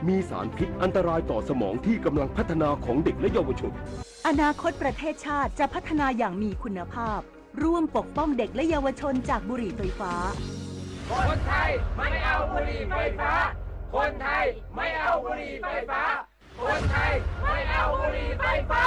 มีสารพิษอันตรายต่อสมองที่กำลังพัฒนาของเด็กและเยาวชน อนาคตประเทศชาติจะพัฒนาอย่างมีคุณภาพ ร่วมปกป้องเด็กและเยาวชนจากบุหรี่ไฟฟ้า คนไทยไม่เอาบุหรี่ไฟฟ้า คนไทยไม่เอาบุหรี่ไฟฟ้า คนไทยไม่เอาบุหรี่ไฟฟ้า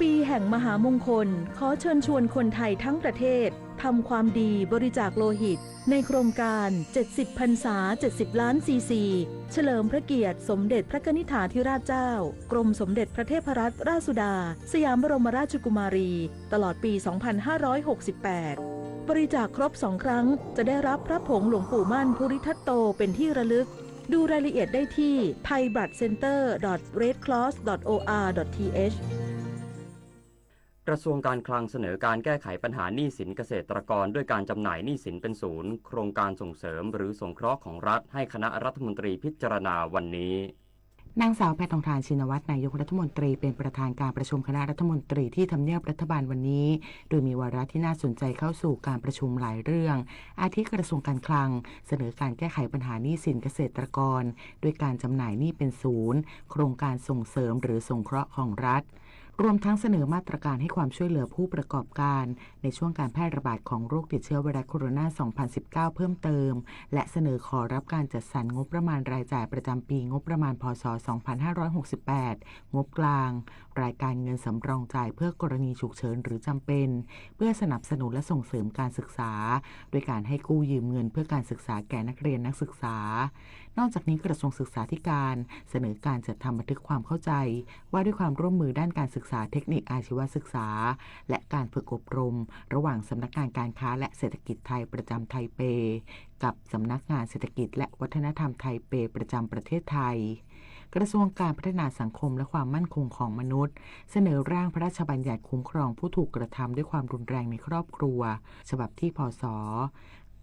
ปีแห่งมหามงคล ขอเชิญชวนคนไทยทั้งประเทศ ทำความดีบริจาคโลหิต ในโครงการ เจ็ดสิบ พรรษา เจ็ดสิบ ล้าน ซีซี เฉลิมพระเกียรติสมเด็จพระกนิษฐาธิราชเจ้า กรมสมเด็จพระเทพรัตนราชสุดา สยามบรมราชกุมารี ตลอดปี สองพันห้าร้อยหกสิบแปด บริจาคครบสองครั้ง จะได้รับพระผงหลวงปู่มั่นภูริทัตโตเป็นที่ระลึก ดูรายละเอียดได้ที่ ไทยบลัดเซ็นเตอร์ ดอท เรดครอส ดอท โออาร์ ดอท ทีเอช กระทรวงการคลังเสนอการแก้ไขปัญหาหนี้สินเกษตรกรด้วยการจำหน่ายหนี้สินเป็นศูนย์ โครงการส่งเสริมหรือสงเคราะห์ของรัฐให้คณะรัฐมนตรีพิจารณาวันนี้ นางสาวแพทองธาร ชินวัตร นายกรัฐมนตรี เป็นประธานการประชุมคณะรัฐมนตรีที่ทำเนียบรัฐบาลวันนี้ โดยมีวาระที่น่าสนใจเข้าสู่การประชุมหลายเรื่อง อาทิกระทรวงการคลัง เสนอการแก้ไขปัญหาหนี้สินเกษตรกร ด้วยการจำหน่ายหนี้เป็นศูนย์ โครงการส่งเสริมหรือสงเคราะห์ของรัฐ รวมทั้งเสนอมาตรการให้ความช่วยเหลือผู้ประกอบการ ในช่วงการแพร่ระบาดของโรคติดเชื้อไวรัสโคโรนา สองพันสิบเก้า เพิ่มเติม และเสนอขอรับการจัดสรรงบประมาณรายจ่ายประจำปีงบประมาณ พ.ศ. สองพันห้าร้อยหกสิบแปด งบกลาง รายการเงินสำรองจ่ายเพื่อกรณีฉุกเฉินหรือจำเป็น เพื่อสนับสนุนและส่งเสริมการศึกษา ด้วยการให้กู้ยืมเงินเพื่อการศึกษาแก่นักเรียนนักศึกษา นอกจากนี้กระทรวงศึกษาธิการ เสนอการจัดทำบันทึกความเข้าใจ ว่าด้วยความร่วมมือด้านการศึกษาเทคนิคอาชีวศึกษา และการฝึกอบรม ระหว่างสำนักงานการค้าและเศรษฐกิจไทยประจำไทเป กับสำนักงานเศรษฐกิจและวัฒนธรรมไทเปประจำประเทศไทย กระทรวงการพัฒนาสังคมและความมั่นคงของมนุษย์ เสนอร่างพระราชบัญญัติคุ้มครองผู้ถูกกระทำด้วยความรุนแรงในครอบครัว ฉบับที่ พ.ศ.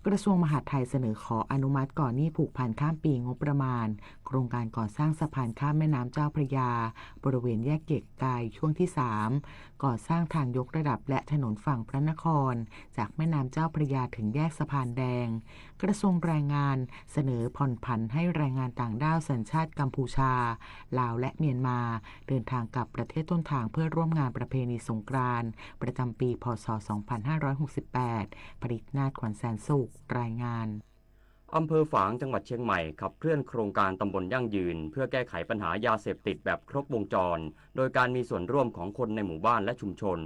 กระทรวงมหาดไทยเสนอขออนุมัติก่อนหนี้ผูกพันข้ามปีงบประมาณ โครงการก่อสร้างสะพานข้ามแม่น้ำเจ้าพระยา บริเวณแยกเกียรติกายช่วงที่ สาม ก่อสร้างทางยกระดับและถนนฝั่งพระนคร จากแม่น้ำเจ้าพระยาถึงแยกสะพานแดง กระทรวงแรงงาน เสนอผ่อนผันให้แรงงานต่างด้าวสัญชาติกัมพูชา ลาวและเมียนมา เดินทางกลับประเทศต้นทางเพื่อร่วมงานประเพณีสงกรานต์ ประจำปี พ.ศ. สองพันห้าร้อยหกสิบแปด ผลิตนาถ ขวัญแสนสุข รายงาน อำเภอฝางจังหวัดเชียงใหม่ขับเคลื่อนโครงการตำบลยั่งยืนเพื่อแก้ไขปัญหายาเสพติดแบบครบวงจร โดยการมีส่วนร่วมของคนในหมู่บ้านและชุมชน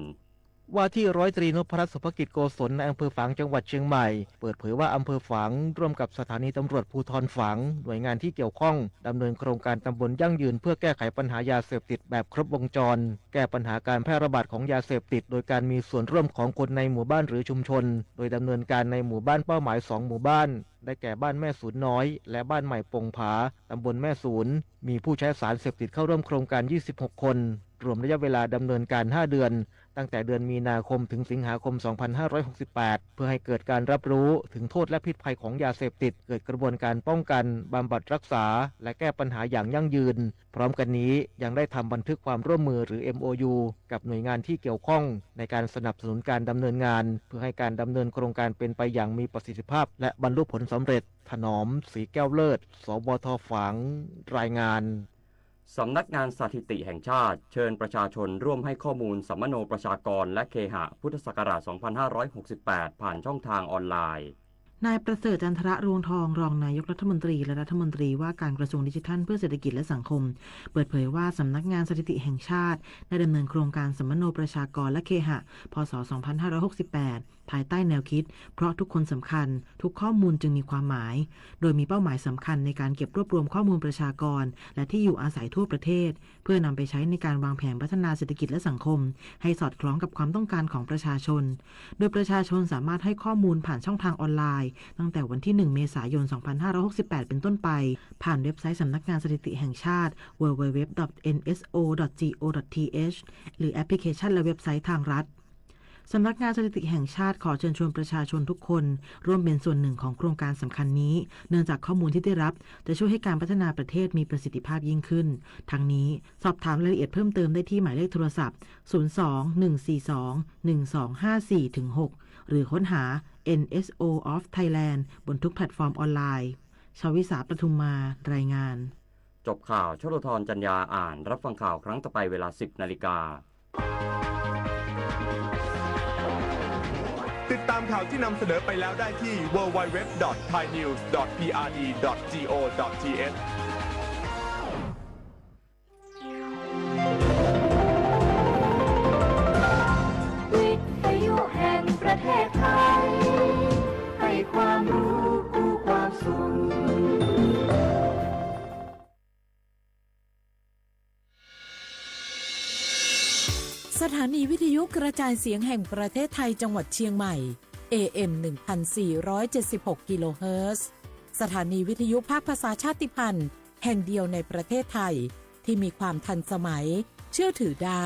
ว่าที่ร้อยตรีนพรัตน์ สุภกิจโกศล นายอำเภอฝางจังหวัดเชียงใหม่ เปิดเผยว่าอำเภอฝางร่วมกับสถานีตำรวจภูธรฝาง หน่วยงานที่เกี่ยวข้อง ดำเนินโครงการตำบลยั่งยืนเพื่อแก้ไขปัญหายาเสพติดแบบครบวงจร แก้ปัญหาการแพร่ระบาดของยาเสพติด โดยการมีส่วนร่วมของคนในหมู่บ้านหรือชุมชน โดยดำเนินการในหมู่บ้านเป้าหมายสองหมู่บ้าน ได้แก่บ้านแม่สูนน้อย และบ้านใหม่ปงผา ตำบลแม่สูน มีผู้ใช้สารเสพติดเข้าร่วมโครงการ ยี่สิบหก คน รวมระยะเวลาดำเนินการ ห้า เดือน ตั้งแต่เดือนมีนาคมถึงสิงหาคม สองพันห้าร้อยหกสิบแปด เพื่อให้เกิดการรับรู้ถึงโทษและพิษภัยของยาเสพติด เกิดกระบวนการป้องกัน บำบัดรักษา และแก้ปัญหาอย่างยั่งยืน พร้อมกันนี้ยังได้ทำบันทึกความร่วมมือหรือ เอ็มโอยู กับหน่วยงานที่เกี่ยวข้อง ในการสนับสนุนการดำเนินงาน เพื่อให้การดำเนินโครงการเป็นไปอย่างมีประสิทธิภาพ และบรรลุผลสำเร็จ ถนอม ศรีแก้วเลิศ สวท ฝาง รายงาน สำนักงานสถิติแห่งชาติเชิญประชาชนร่วมให้ข้อมูลสัมมโนประชากรและเคหะพุทธศักราช สองพันห้าร้อยหกสิบแปด ผ่านช่องทางออนไลน์ นายประเสริฐ จันทรรวงทอง รองนายกรัฐมนตรีและรัฐมนตรีว่าการกระทรวงดิจิทัลเพื่อเศรษฐกิจและสังคม เปิดเผยว่าสำนักงานสถิติแห่งชาติได้ดำเนินโครงการสัมมโนประชากรและเคหะ พ.ศ. สองพันห้าร้อยหกสิบแปด ภายใต้แนวคิด เพราะทุกคนสำคัญ ทุกข้อมูลจึงมีความหมาย โดยมีเป้าหมายสำคัญในการเก็บรวบรวมข้อมูลประชากร และที่อยู่อาศัยทั่วประเทศ เพื่อนำไปใช้ในการวางแผนพัฒนาเศรษฐกิจและสังคม ให้สอดคล้องกับความต้องการของประชาชน โดยประชาชนสามารถให้ข้อมูลผ่านช่องทางออนไลน์ ตั้งแต่วันที่ หนึ่ง เมษายน สองพันห้าร้อยหกสิบแปด เป็นต้นไป ผ่านเว็บไซต์สำนักงานสถิติแห่งชาติ ดับเบิลยู ดับเบิลยู ดับเบิลยู ดอท จี โอ ดอท ที เอช หรือแอปพลิเคชันและเว็บไซต์ทางรัฐ สำนักงานสถิติแห่งชาติขอเชิญชวนประชาชนทุกคน ร่วมเป็นส่วนหนึ่งของโครงการสำคัญนี้ เนื่องจากข้อมูลที่ได้รับ จะช่วยให้การพัฒนาประเทศมีประสิทธิภาพยิ่งขึ้น ทั้งนี้ สอบถามรายละเอียดเพิ่มเติมได้ที่หมายเลขโทรศัพท์ ศูนย์สอง หนึ่งสี่สอง หนึ่งสองห้าสี่ ถึง หก หรือค้นหา เอ็น เอส โอ of Thailand บนทุกแพลตฟอร์มออนไลน์ ชวิสา ปทุมมา รายงาน จบข่าว ชโลธร จันยา อ่าน รับฟังข่าวครั้งต่อไปเวลา สิบนาฬิกา ติดตามข่าวที่นำเสนอไปแล้วได้ที่ ดับเบิลยู ดับเบิลยู ดับเบิลยู ดอท ไทยนิวส์ ดอท พีอาร์ดี ดอท จี โอ ดอท ที เอช วิทยุแห่งประเทศไทย ให้ความรู้คู่ความสุข สถานีวิทยุกระจายเสียงแห่งประเทศไทยจังหวัดเชียงใหม่ เอ เอ็ม หนึ่งพันสี่ร้อยเจ็ดสิบหก กิโลเฮิรตซ์ สถานีวิทยุภาคภาษาชาติพันธุ์แห่งเดียวในประเทศไทย ที่มีความทันสมัย เชื่อถือได้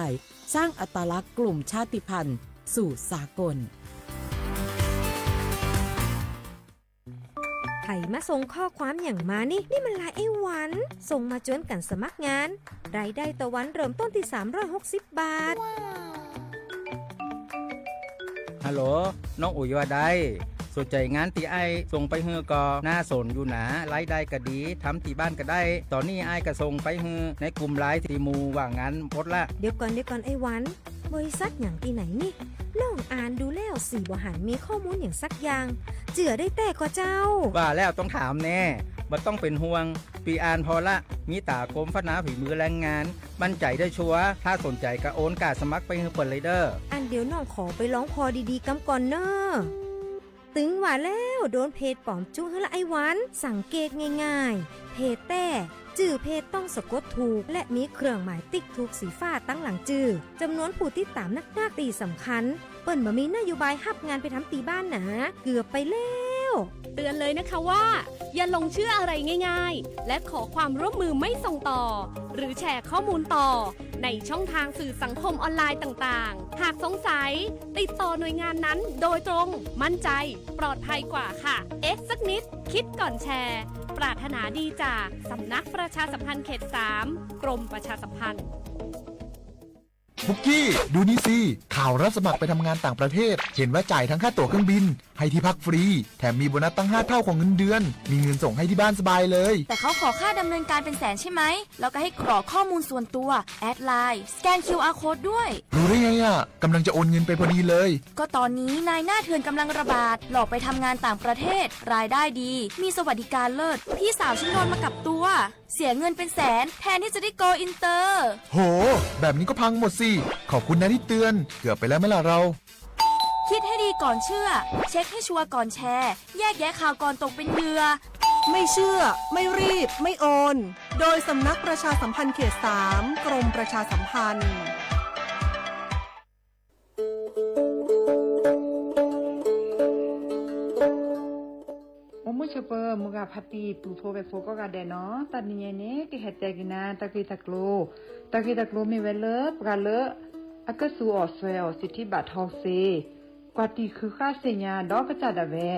สร้างอัตลักษณ์กลุ่มชาติพันธุ์สู่สากล ใผมาส่งข้อความอย่างมานี่ นี่มันไลน์ไอ้หวัน ส่งมาจวนกันสมัครงาน รายได้ต่อวันเริ่มต้นที่สามร้อยหกสิบบาท ฮัลโหล น้องอุ๋ยว่าใด สนใจงานตี้อ้ายส่งไปหื้อก่อ น่าสนอยู่หนา รายได้ก็ดี ทำตี้บ้านก็ได้ ตอนนี้อ้ายก็ส่งไปหื้อในกลุ่มไลน์ตี้หมู่ว่างงานหมดละ เดี๋ยวก่อน เดี๋ยวก่อนไอ้หวัน บริษัทอย่างตี้ไหนนี่ น้องอ่านดูแล้วสี่บ่หันมีข้อมูลอย่างสักอย่าง เจื้อได้แต๊ก่อเจ้า ว่าแล้วต้องถามแน่ บ่ต้องเป๋นห่วง ปีอ่านผ่อละ มีต๋ากรมพัฒนาฝีมือแรงงาน มั่นใจ๋ได้ชัวร์ ถ้าสนใจ๋ก็โอนก้าสมัครไปหื้อเปิ้นเลยเด้อ อันเดี๋ยวน้องขอไปลองผ่อดีๆ กำก่อนเน่อ ตึงว่าแล้ว โดนเพจป๋อมจุ๊หื้อละไอ้หวัน สังเกตง่ายๆ เพจแต๊ จื้อเพจต้องสะกดถูก และมีเครื่องหมายติ๊กถูกสีฟ้าตังหลังจื้อ จำนวนผู้ติดต๋ามนักๆ ตี้สำคัญ เปิ้นบ่มีนโยบายฮับงานไปทำตี้บ้านหนา เกือบไปแล้ว เตือนเลยนะคะว่า อย่าหลงเชื่ออะไรง่ายๆ และขอความร่วมมือไม่ส่งต่อ หรือแชร์ข้อมูลต่อ ในช่องทางสื่อสังคมออนไลน์ต่างๆ หากสงสัย ติดต่อหน่วยงานนั้นโดยตรง มั่นใจ ปลอดภัยกว่าค่ะ เอ๊ะสักนิด คิดก่อนแชร์ ปรารถนาดีจากสำนักประชาสัมพันธ์เขตสาม กรมประชาสัมพันธ์ ปุกกี้ ดูนี่สิ ข่าวรับสมัครไปทำงานต่างประเทศ เห็นว่าจ่ายทั้งค่าตั๋วเครื่องบิน ให้ที่พักฟรี แถมมีโบนัสตั้งห้าเท่าของเงินเดือน มีเงินส่งให้ที่บ้านสบายเลย แต่เขาขอค่าดำเนินการเป็นแสนใช่ไหม แล้วก็ให้กรอกข้อมูลส่วนตัว แอดไลน์ สแกน คิวอาร์ โค้ดด้วย รู้ได้ไงอะ กำลังจะโอนเงินไปพอดีเลย ก็ตอนนี้นายหน้าเถื่อนกำลังระบาด หลอกไปทำงานต่างประเทศ รายได้ดี มีสวัสดิการเลิศ พี่สาวฉันโดนมากับตัว เสียเงินเป็นแสน แทนที่จะได้โกลอินเตอร์ โห แบบนี้ก็พังหมดสิ ขอบคุณนะที่เตือน เกือบไปแล้วไหมล่ะเรา คิดให้ดีก่อนเชื่อ เช็คให้ชัวร์ก่อนแชร์ แยกแยะข่าวก่อนตกเป็นเหยื่อ ไม่เชื่อ ไม่รีบ ไม่โอน โดยสำนักประชาสัมพันธ์เขตสาม กรมประชาสัมพันธ์ အိၣ်မုာ်ဆိးပၢၤ မုၢ်ဂၤဖါတံၢ် ပုၢ်ဖိဝဲၢ်ဖိကိးဂၤဒဲးနီၤ, တနံၤညါအံၤန့ၣ် ကဟဲတဲက့ၤနၤ တၢ်ဂ့ၢ်တၢ်ကျိၤ, တၢ်ဂ့ၢ်တၢ်ကျိၤမ့ၢ်ဝဲလၢ ပှၤလၢ အကစူးအီၣ်စွဲအီၣ်စံးထံးဘၣ်ထီၣ်စ့ ကွၢ်တံၢ်ဃုာ်ဃာ်သ့ၣ်ညါဒီးကစၢ်ဒၣ်ဝဲ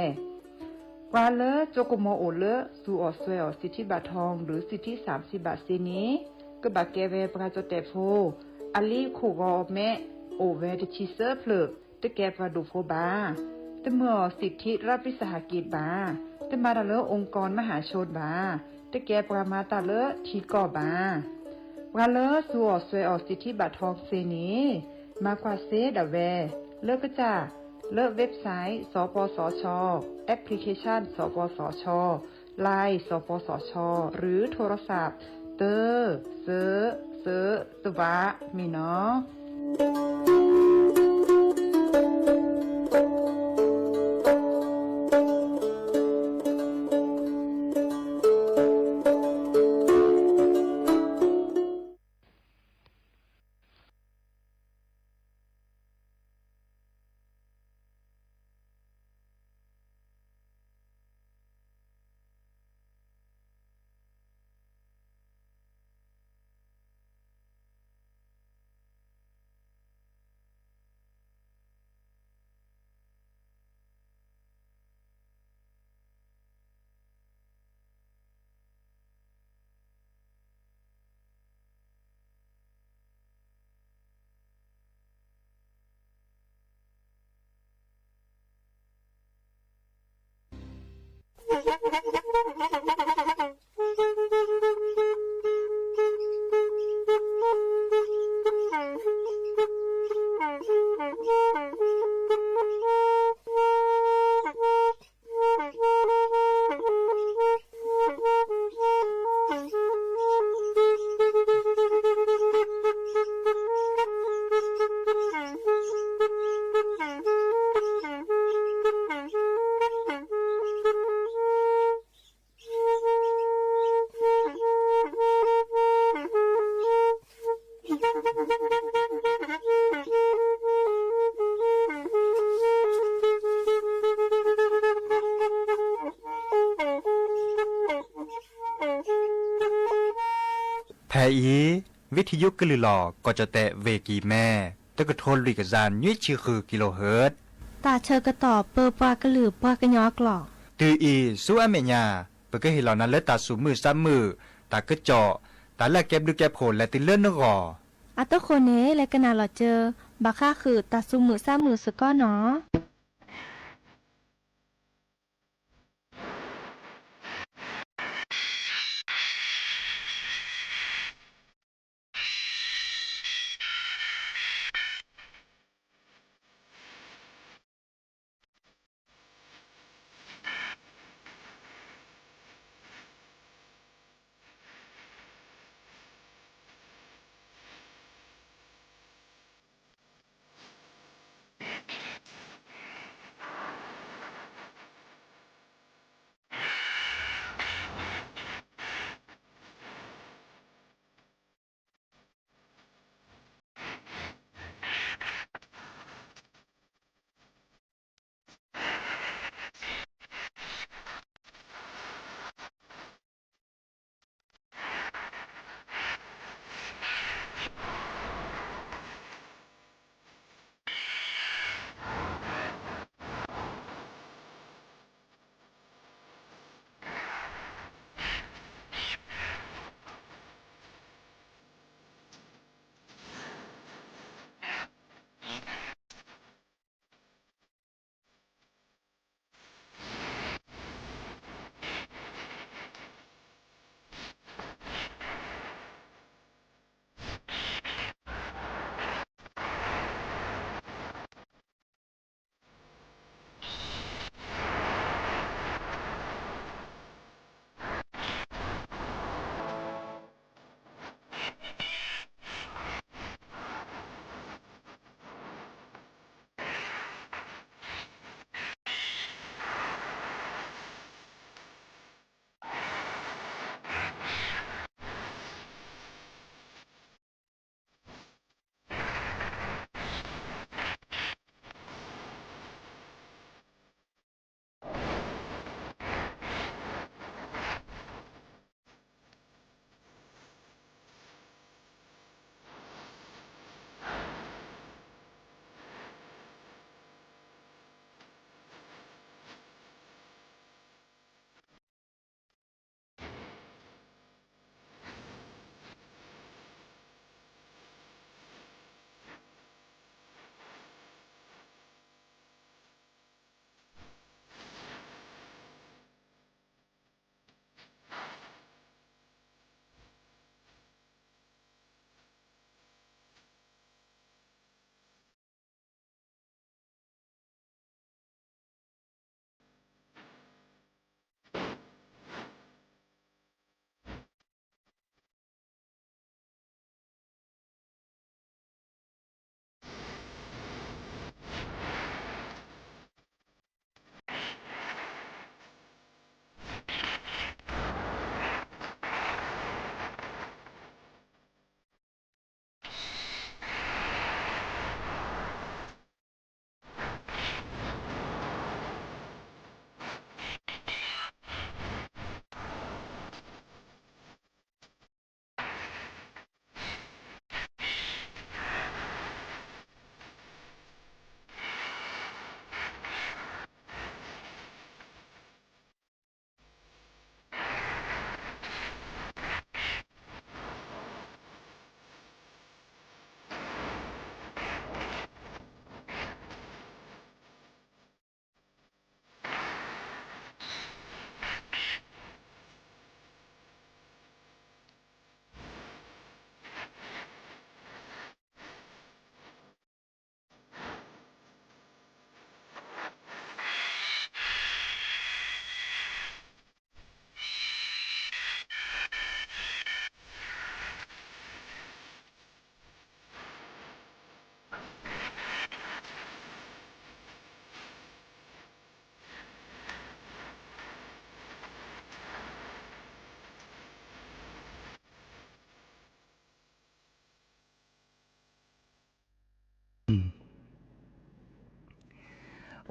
ပှၤလၢကၠိကမီၤအိၣ်လၢ စူးအီၣ်စွဲအီၣ်စံးထံးဘၣ်ထီၣ် ဒီးစံးထံးစၣ်စံးဘၣ်စ့န့ၣ် ကဘၣ်ကဲဝဲပှၤကၠီၣ်တဲၣ်ဖိ, အလံအခိၣ်ဂီၤအမဲ အိၣ်ဝဲတဆံသၢဖျၢၣ်, တကဲပှၤဒိၣ်ဖိဘၣ်. တမၤအီၣ်စံးထံးရးပံစဟးက့းဘၣ်. တမၤတၢ်လၢ องค์กรมหาชน ဘၣ်. တကဲပှၤမၤတၢ်လၢထံကီၢ်ဘၣ်. ပှၤလၢစူးအီၣ်စွဲအီၣ်စံးထံးဘၣ်ထီၣ်စ့န့ၣ် မၤကွၢ်စ့ဒၣ်ဝဲ လၢကစၢ် လၢ website စပစချ, application စပစချ, Line စပစချ หรือโทรศัพท์ သၢ သၢ သၢ သၢ သၢ မ့ၢ်နီၤ. ဖဲအံၤ ဝံထံယိကလုာ်လီၤ ကီၢ်ကၠီၣ်တဲၣ် ဝ့ၢ်ကံၢ်မဲ တကထိလွံၢ်ကယၤနွံဆံဃု ကံလိဟၢၣ်. တၢ်ဆၢကတီၢ်ပၢပှၤကလုာ်ပှၤကညီအကျိာ်. တုၤအံၤဆူအမဲာ်ညါ ပကဟ့ၣ်လီၤနၤလၢတၢ်သူၣ်မုာ်သးမုာ်, တၢ်ကစီၣ်, တၢ်လၢအကဲဘျုးကဲဖှိၣ်လဲၤတုၤလၢနဂီၢ်. အတဃိန့ၣ် လဲၤကနၣ်လီၤစၢၤ ဘၣ်ဃးဃုာ်တၢ်သူၣ်မုာ်သးမုာ်စ့ၢ်ကီးနီၤ.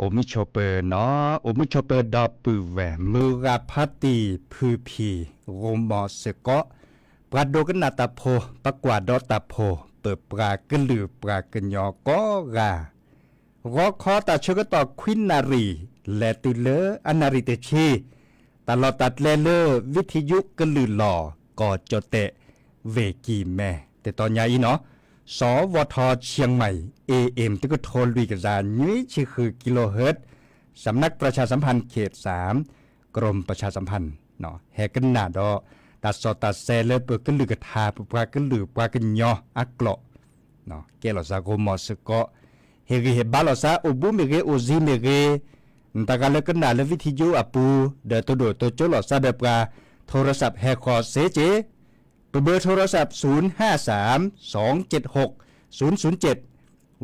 အိၣ်မုာ်ဆိးပၢၤနီၤ, အိၣ်မုာ်ဆိးပၢၤဒီပုၢ်ဝဲၢ် မုၢ်ဂၤဖါတံၢ်ဖုဖံ ဂီၢ်မီၢ်စ့ၢ်ကီး, ပှၤဒိကနၣ်တၢ်ဖိ ပကွၢ်ဒီးတၢ်ဖိ ပပှၤကလုာ်ပှၤကညီကိးဂၤ ဂီၤခီတၢ်ဆၢကတီၢ်ခွံနၣ်ရံၣ် လဲၤတုၤလၢအနၣ်ရံၣ်တဆံ, တၢ်လီၢ်တၢ်ကျဲလၢ ဝံထံယူကလုာ်လီၢ် ကီၢ်ကၠီၣ်တဲၣ် ဝ့ၢ်ကံၢ်မဲ တတီၤညါအံၤနီၤ, စဝထ เชียงใหม่ เอเอ็ม တကထိလွံၢ်ကယၤ နွံဆံဃု กิโลเฮิรตซ์, สำนักประชาสัมพันธ์เขตสาม กรมประชาสัมพันธ์ ဟဲကနၣ်ဒီး တၢ်စီၣ်တၢ်ဆဲးလၢပကလုာ်ကထါ ပပှၤကလုာ်ပှၤကညီအကျိာ် ကဲလီၤစၢ်ဂီၢ်မီၢ်စ့ၢ်ကီး, ဟ့ၣ်ဂံၢ်ဟ့ၣ်ဘါလီၤစၢ် အိၣ်ဘူးမ့ၢ်ဂ့ၤ အိၣ်စံမ့ၢ်ဂ့ၤ, နတဂၤလၢကနၣ်လၢ ဝံထံယူအပူၤ ဒီးတိၢ်ဒိၣ်တိၢ်ကၠိလီၤစၢ်ဒီးပှၤ โทรศัพท์ ဟဲဃီၤစ့ၢ်ကီး, ပဘၢ โทรศัพท์ ศูนย์ห้าสาม สองเจ็ดหก ศูนย์ศูนย์เจ็ด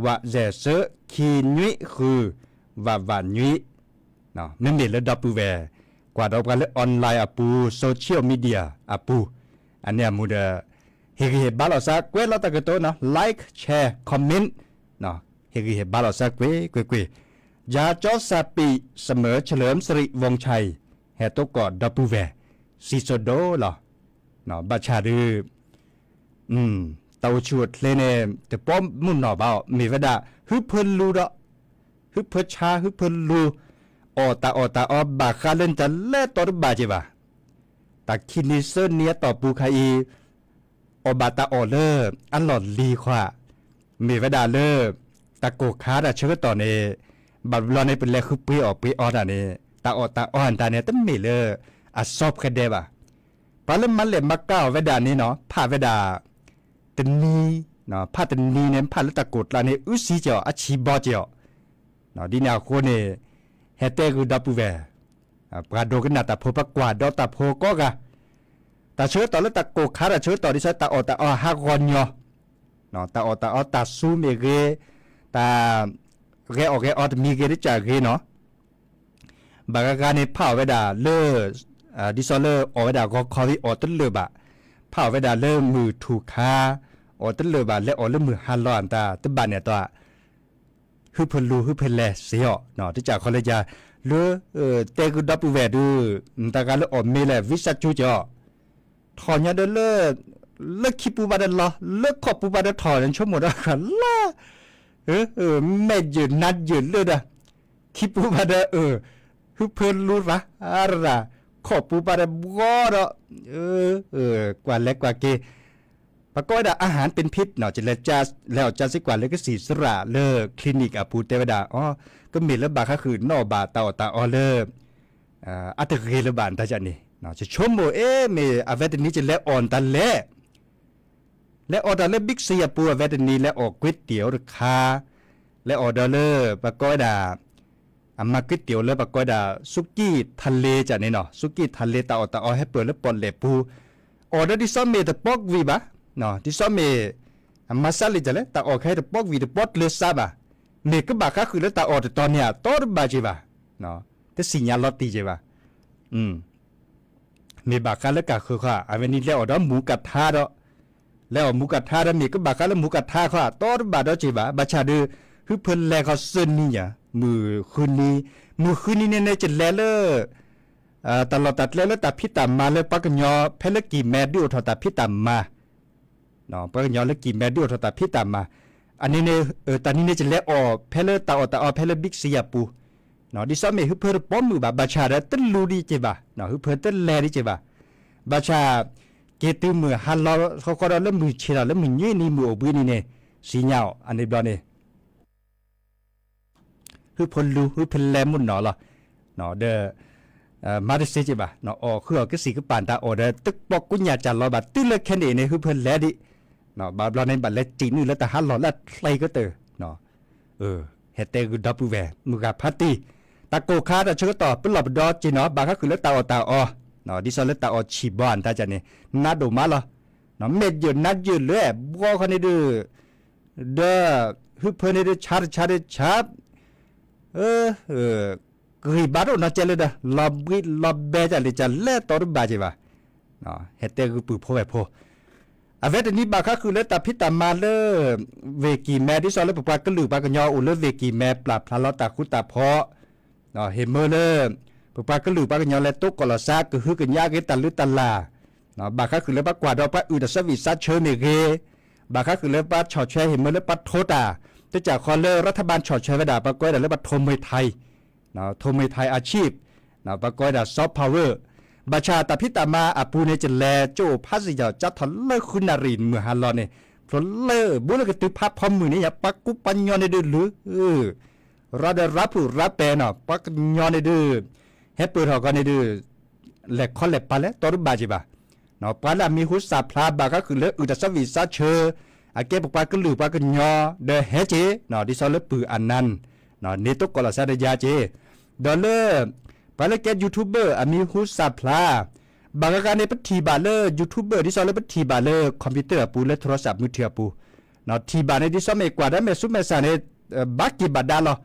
ဝးစဲးဆၢ ခံနွံဃု ဝးဝးနွံ မ့မ့ၢ်လၢဒီပုၢ်ဝဲၢ် ကွၢ်ဒီးပှၤလၢ online အပူၤ social media အပူၤ, အန့ၣ်အမူဒီး ဟ့ၣ်ဂံၢ်ဟ့ၣ်ဘါလီၤစၢ် ကွဲးလီၤတၢ်ကတိၤနီၤ like share comment ဟ့ၣ်ဂံၢ်ဟ့ၣ်ဘါလီၤစၢ်ကွ့ၢ်ကွ့ၢ်ကွ့ၢ်, ယၤကၠီစၢ်ပံး เสมอเฉลิมสิริวงศ์ชัย ဟဲသကိးဒီပုၢ်ဝဲၢ် စံၣ်စိၤဒိၣ်လီၤ, ဘၣ်ဆၣ်ဒုး တၢ်အိၣ်ဆူၣ်အိၣ်ချ့န့ၣ် တပိာ်မုၢ်နီၢ်ဘၣ်အီၤ မ့ၢ်ဝဲဒၣ် ဟုဖၢလူဒီး ဟုဖၢဆါ ဟုဖၢလူ, အီၣ်တၢ်အီၣ်တၢ်အီ ဘၣ်ဃးလၢနတၢ်လဲၤတီတဘၣ်က့ၤဘၣ်. တၢ်ခံနံၤသၢနံၤအတီၢ်ပူၤခါအံၤ အီၣ်ဘၣ်တၢ်အီၣ်လၢ အလီၢ်လံၤဃီ, မ့ၢ်ဝဲဒၣ်လၢ တၢ်ကိၢ်ခါတၢ်ဆၢကတီၢ်န့ၣ် ဘၣ်ဘျီန့ၣ် ပလဲၤဃုပှ့ၤအီၣ်ပှ့ၤအီတၢ်န့ၣ် တၢ်အီၣ်တၢ်အီအတၢ်န့ၣ် တမ့ၢ်လၢအစီဖှဲဒဲးဘၣ်. ပှၤလၢမၤလဲၢ်မၤကၤအီၣ်ဝဲဒၣ်န့ၣ်နီၤ ဖးဝဲဒၣ် တနံၤ, ဖးတနံၤန့ၣ် ဖးလၢတၢ်ကိၢ်ကျါန့ၣ် အုၣ်စံက့ၤအီၤ အဆံးဘီက့ၤအီၤ, ဒ်န့ၣ်အဃိန့ၣ် ဟဲတဲဂုာ်ဒီပုၢ်ဝဲၢ် ပှၤဒိကနၣ်တၢ်ဖိ ပှၤကွၢ်ဒီးတၢ်ဖိကိးဂၤ, တၢ်ဆၢကတီၢ်လၢတၢ်ကိၢ်ခါတၢ်ဆၢကတီၢ် ဒ်သိးတၢ်အီၣ်တၢ်အီဟးဂီၤညီ, တၢ်အီၣ်တၢ်အီတၢ်စူမ့ၢ်ဂ့ၤ, တၢ် ဂဲၤအီၣ်ဂဲၤအီတမံၤဂ့ၤတကးဂ့ၤနီၤ, ဘၣ်ဂၤဂၤန့ၣ် ဖးအီၣ်ဝဲဒၣ်လၢ ဒ်သိးလၢအီၣ်ဝဲဒၣ်ဂီၤခီဝံၤအီၣ်တလၢာ်ဘၣ်, ဖးအီၣ်ဝဲဒၣ်လၢမုၢ်ထူၣ်ခါ အီၣ်တလၢာ်ဘၣ် လဲၤအီၣ်လၢမုၢ်ဟါလီၤအတၢ်တဘၣ်န့ၣ်အတီၢ် ဟုဖၢလူဟုဖၢလဲစ့အီၤ, တကးခီလၢယၤ လၢ တဲဂုာ်ဒီပုၢ်ဝဲၢ်ဒုး နတဂၤလၢအီၣ်မ့ၤလဲၣ် ဝံစၢ်ကၠူက့ၤအီၤ, ထီၣ်ညီဒီးလၢ လၢခံပူၤဘၣ်ဒီးလီၤ လၢခီၣ်ပူၤဘၣ်ဒီးထီၣ် နဆိကမိၣ်ဒီးလၢ မဲာ်ယၢၢ်နါယၢၢ်လၢဒီး ခံပူၤဘၣ်ဒီး ဟုဖၢလူရၤ ရၤ ခီၣ်ပူၤဘၣ်ဒီးဘှီဒီး ကွၢ်လဲၤကွၢ်က့ၤ ပကိးဝဲဒၣ် อาหารเป็นพิษ လဲၤအီၣ်ကၢစ့ကွၢ်လၢကစံၣ်စရၣ်လၢ clinic အပူၤတဲဝဲဒၣ် အီ ကမ့ၢ်လၢဘၣ်ဃးဃုာ်နီၣ်ဘၣ်တၢ်အီၣ်တၢ်အီလၢ အတဂ့ၤလၢၤဘၣ်တၢ်န့ၣ် ယဆိကမိၣ်အ့ မ့ၢ်အဝဲတနံၤကလဲၤအီၣ်တၢ်လဲၣ် လဲၤအီၣ်တၢ်လၢ Big C အပူၤ အဝဲတနံၤလဲၤအီၣ်ကွ့တ့ၢ်အိၣ်တခါ လဲၤအီၣ်ဒီးလၢ ပကိးဝဲဒၣ် အမၤကွ့တ့ၢ်အိၣ်လၢပကိးဝဲဒၣ် စူးကံၢ်ထးလ့ကန့ၣ်နီၤ စူးကံၢ်ထးလ့တၢ်အီၣ်တၢ်အီဟဲပၢၢ်လၢပီၣ်လဲၣ်ပူၤ အီၣ်ဒီးဒ်သိးမ့ၢ်တပီကွံာ်ဘၣ် ဒ်သိးမ့ၢ် အမၤစၢ်လံာ်တၢ်လဲၣ် တၢ်အီၣ်ခဲအံၤတပီကွံာ်တပီကျၢၤစးဘၣ် မ့ၢ်ကဘၣ်ဃးဃုာ်လၢတၢ်အီၣ်တတီၤန့ၣ်အတီတဘၣ်က့ၤဘၣ် တသ့ၣ်ညါလီၤတံၢ်က့ၤဘၣ် မ့ၢ်ဘၣ်ဃးလၢကၢ်ဃုာ်ဃီ အဝဲန့ၣ်လဲၤအီၣ်ဒီးမူကထါဒီး လဲၤအီၣ်မူကထါဒီး မ့ၢ်ကဘၣ်ဃးလၢမူကထါဃီ တီတဘၣ်ဒီးက့ၤဘၣ် ဘၣ်ဆၣ်ဒီး ဟုဖၢလဲၤဃီသၢနံၤညါ မုၢ်ဃုနံၤ မုၢ်ဃုနံၤန့ၣ်န့ၣ် ကလဲၤလၢ တၢ်လီၢ်တၢ်ကျဲလၢတၢ်ဖံးတၢ်မၤလၢပှၤကညီ ဖဲလၢကံၢ်မဲဒုးအိၣ်ထီၣ်တၢ်ဖံးတၢ်မၤ ပှၤကညီလၢကံၢ်မဲဒုးအိၣ်ထီၣ်တၢ်ဖံးတၢ်မၤ အန့ၣ်န့ၣ် တၢ်နံၤန့ၣ် ကလဲၤအီၣ်ဖဲလၢတၢ်အီၣ်တၢ်အီဖဲလၢ Big C အပူၤ ဒ်သိးမ့ၢ်ဟုဖၢတပိာ်မုၣ်ဘၣ် ဘၣ်ဆၣ်ဒီးတလူၤဒံးက့ၤဘၣ် ဟုဖၢတလဲၤဒံးက့ၤဘၣ် ဘၣ်ဆၣ် က့ၤတုၤမုၢ်ဟါလီၤဃီဃီဒီးလၢမုၢ်ဆ့ၣ်ထီၣ်လၢမုၢ်နွံနံၤ မုၢ်အိၣ်ဘှံးနံၤန့ၣ် စံၣ်ညါအီၤ အန့ၣ်ဘျီန့ၣ် ဟုဖၢလူ ဟုဖၢလဲမုၢ်နီၢ်လီၤ ဒီး မၤတစ့က့ၤဘၣ် အီၣ်ဃုာ်အီၤကစံၣ်ကပၤတၢ်အီၣ်ဒီး တပိာ်ကိညၢ်ကၢ်လီၤဘၣ် တုၤလၢခဲန့ၣ်န့ၣ် ဟုဖၢလဲဒံး ဘၣ်ဘျီန့ၣ် ဘၣ်လဲၤစံၣ်နုာ်လၢတၢ်ဟးလီၢ်လၢအချ့ကတၢၢ် ဟဲတဲဂုာ်ဒီပုၢ်ဝဲၢ် မုၢ်ဂၤဖါတံၢ် တၢ်ကိၢ်ခါတၢ်ဆၢကတီၢ် ပလီၢ်ပဒီက့ၤနီၤ ဘၣ်ဃးဃုာ်လၢတၢ်အီၣ်တၢ်အီ ဒ်သိးလၢတၢ်အီၣ်ဆံၣ်ဘီအတၢ်န့ၣ် နါဒိၣ်မးလီၤ မဲာ်ယၢၢ်နါယၢၢ်လၢ ဘှီဃီန့ၣ်ဒုး ဒီး ဟုဖၢန့ၣ်ဒုး ဆါတဆါဒုးဆါ ဂံၢ်ဘါတအိၣ်နီတစဲးလၢဒီး လီၤဘှံးလီၤဘဲတၢ်လံၤတၢ်လဲၢ်တီတဘၣ်က့ၤဘၣ် ဟဲတဲဂုာ်ပုၢ်ဖိဝဲၢ်ဖိ အဝဲတနံၤဘၣ်ဃးဃုာ်လၢတၢ်ဖံးတၢ်မၤလၢ ဝ့ၢ်ကံၢ်မဲ ဒ်သိးလၢပပှၤကလုာ်ပှၤကညီအိၣ်လၢဝ့ၢ်ကံၢ်မဲ ပျၢ်ဖျါလီၤတၢ်ဃူတၢ်ဖိး ဟ့ၣ်မၢလၢ ပပှၤကလုာ်ပှၤကညီလဲၤတိကိးလီၤစါ ကဟုကညးက့ၤတၢ်လုၢ်တၢ်လၢ် ဘၣ်ဃးဃုာ်လၢပှၤကွၢ်ဒီးပှၤအုၣ်တၢ်ဆၢဝံၣ်စါဆၢမ့ၢ်ဂ့ၤ, ဘၣ်ဃးဃုာ်လၢပှၤဆီၣ်ထွဲဟ့ၣ်မၢလၢပှၤထိတၢ် တစၢ်ဃီလၢ รัฐบาล ဆီၣ်ထွဲဝဲဒၣ် ပှၤကိးဝဲဒၣ်လၢပှၤထိၣ်မှံၤထၢၣ် ထိၣ်မှံၤထၢၣ် อาชีพ ပှၤကိးဝဲဒၣ် soft power ဘၣ်ဆၣ်တၢ်ဖံးတၢ်မၤအပူၤန့ၣ် ကလဲၤကၠိအိၣ်ဖးစ့ၢ်ကီးကၠါထီၣ်လၢဃုနၣ်ရံၣ်မုၢ်ဟါလီၤန့ၣ် ဖျိလၢ ဘူးလၢကတုၤဖးဖီမုၢ်န့ၣ် ယပှၤကူပှၤညီန့ၣ်ဒုးလုၢ် ရၤဒီးရၤဖုၣ်ရၤပဲာ်နီၤ ပှၤကညီန့ၣ်ဒုး ဟဲပၢၢ်ထီၣ်ကီးန့ၣ်ဒုး လဲၤခီလဲၤပာ်လဲၤတီတဘၣ်က့ၤဘၣ်. ပှၤလၢအမံၤဟူစၢ်ဖျါဘၣ်ဃးဃုာ်လၢအုၣ်တၢ်ဆၢဝံၣ်စါဆၢ အကဲပပှၤကလုာ်ပှၤကညီ ဒီးဟဲက့ၤ ဒ်သိးလၢပုၢ်အနၢ် န့ၢ်တိကိးလီၤစါဒီးယၤက့ၤ ဒီးလၢ ပှၤလၢကဲ YouTuber အမံၤဟူစၢ်ဖျါ ဘၣ်ဂၤဂၤန့ၣ် ပထံၣ်ဘၣ်လၢ YouTuber ဒ်သိးလၢပထံၣ်ဘၣ်လၢ computer အပူၤ လၢ โทรศัพท์มือถือ အပူၤ ထံၣ်ဘၣ်န့ၣ် ဒ်သိးမ့ၢ်ကွၢ်ဒီးမဲာ်ဆူမဲာ်ဆၣ်န့ၣ် ဘၣ်က့ၤဘၣ်ဒါလီၤ.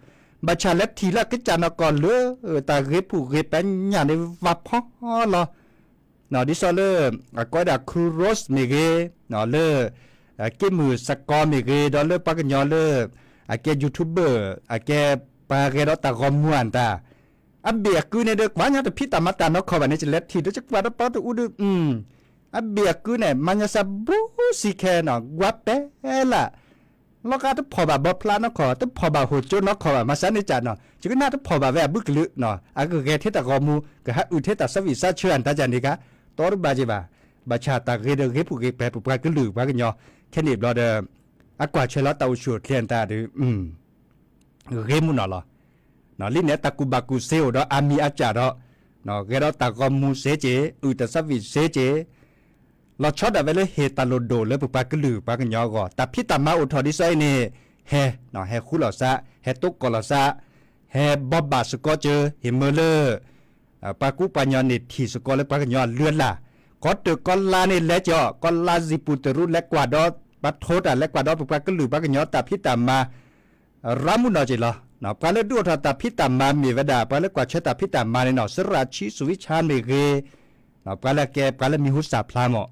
ဘၣ်ဆၣ်လၢထံၣ်လၢအကစၢ်နီၢ်ကီၢ်လၢ တၢ်ဂ့ၤဖုၣ်ဂ့ၤပဲာ်ညၣ်န့ၣ် ဝးဖီလီၤ ဒ်သိးလၢ အကိးဝဲဒၣ် ခူရိစ့ၣ် မ့ၢ်ဂ့ၤ, လၢ က့မုၢ်စကီမ့ၢ်ဂ့ၤ, ဒီးလၢပှၤကညီလၢ အကဲ YouTuber အကဲပှၤဂဲၤဒီးတၢ်ဂီၤမူအတၢ် အဘ့ၣ်အကုန့ၣ်ဒီး ကွၢ်ညါတၢ်ဖံးတၢ်မၤတၢ်နီၢ်ခီၣ်ဘၣ်န့ၣ် ကလဲၤထံၣ်ဒီးကကွၢ်ဒီးပီတအူဒီး အဘ့ၣ်အကုန့ၣ် မၤညါစၢ်ဘူးစံခဲနီၤ ကွၢ်ပဲလၢ် လီၤဂာ်တဖီၣ်ဘၣ်ဘီဖျါနီၢ်ခီၣ် တဖီၣ်ဘၣ်ဟိၣ်ကၠိနီၢ်ခီၣ်ဘၣ် မၤစၢ်န့ၣ်ကၢ်နီၤ ယကနၣ်တဖီၣ်ဘၣ်ဝဲအဘုကလုာ်နီၤ အကဂဲၤထဲတၢ်ဂီၤမူ ကဟးအုၣ်ထဲတၢ်ဆၢဝံၣ်စါဆၢအတၢ်ကၢ်န့ၣ်ကါ တီတဘၣ်က့ၤဘၣ်. ဘၣ်ဆၣ်တၢ်ဂ့ၤဒီးဂ့ၤဖုၣ်ဂ့ၤပဲာ်ပပှၤကလုာ်ပှၤကညီ ခဲန့ၣ်ဘျီဒီး အကွၢ်ထွဲလီၤတၢ်အိၣ်ဆူၣ်အိၣ်ချ့အတၢ်ဒီး ဂ့ၤမူနီၢ်လီၤ. လံန့ၣ် တၢ်ကူၣ်ဘၣ်ကူၣ်စ့အိၣ်ဒီးအါမံၤအါစၢ်ဒီး ဂဲၤဒီးတၢ်ဂီၤမူစ့က့ၤ အုၣ်တၢ်ဆၢဝံၣ်စ့က့ၤ လီၤဆီဒၣ်ဝဲလၢဟ့ၣ်တၢ်လိၣ်ဒိၣ်လၢပပှၤကလုာ်ပှၤကညီအဂီၢ် တၢ်ဖံးတၢ်မၤအိၣ်ထီၣ်ဒ်သိးအံၤန့ၣ် ဟဲ ဟဲဃူလိာ်သး ဟဲတိကိးလိာ်သး ဟဲဘီဘၣ်စ့ၢ်ကီးကၢ ဟ့ၣ်မၢလၢ ပှၤကူပှၤညီန့ၣ်ထံၣ်စ့ၢ်ကီးလၢပှၤကညီအလုၢ်အလၢ် ကီၢ်တၢၢ်ကီၢ်လါန့ၣ်လဲၤကီး ကီၢ်လါစံာ်ပူၤတရူးလဲၤကွၢ်ဒီး ပှၤထိတၢ်လဲၤကွၢ်ဒီးပပှၤကလုာ်ပှၤကညီတၢ်ဖံးတၢ်မၤ ရၤမူနီၢ်က့ၤလီၤ. ပှၤလၢဒုးအိၣ်ထီၣ်တၢ်ဖံးတၢ်မၤမ့ၢ်ဝဲဒၣ် ပှၤလၢကွၢ်ဆၢတၢ်ဖံးတၢ်မၤန့ၣ်နီၤ စရၣ်ဆံ စူဝံဆါမ့ၢ်ဂ့ၤ ပှၤလၢကဲ ပှၤလၢမံၤဟူစၢ်ဖျါမး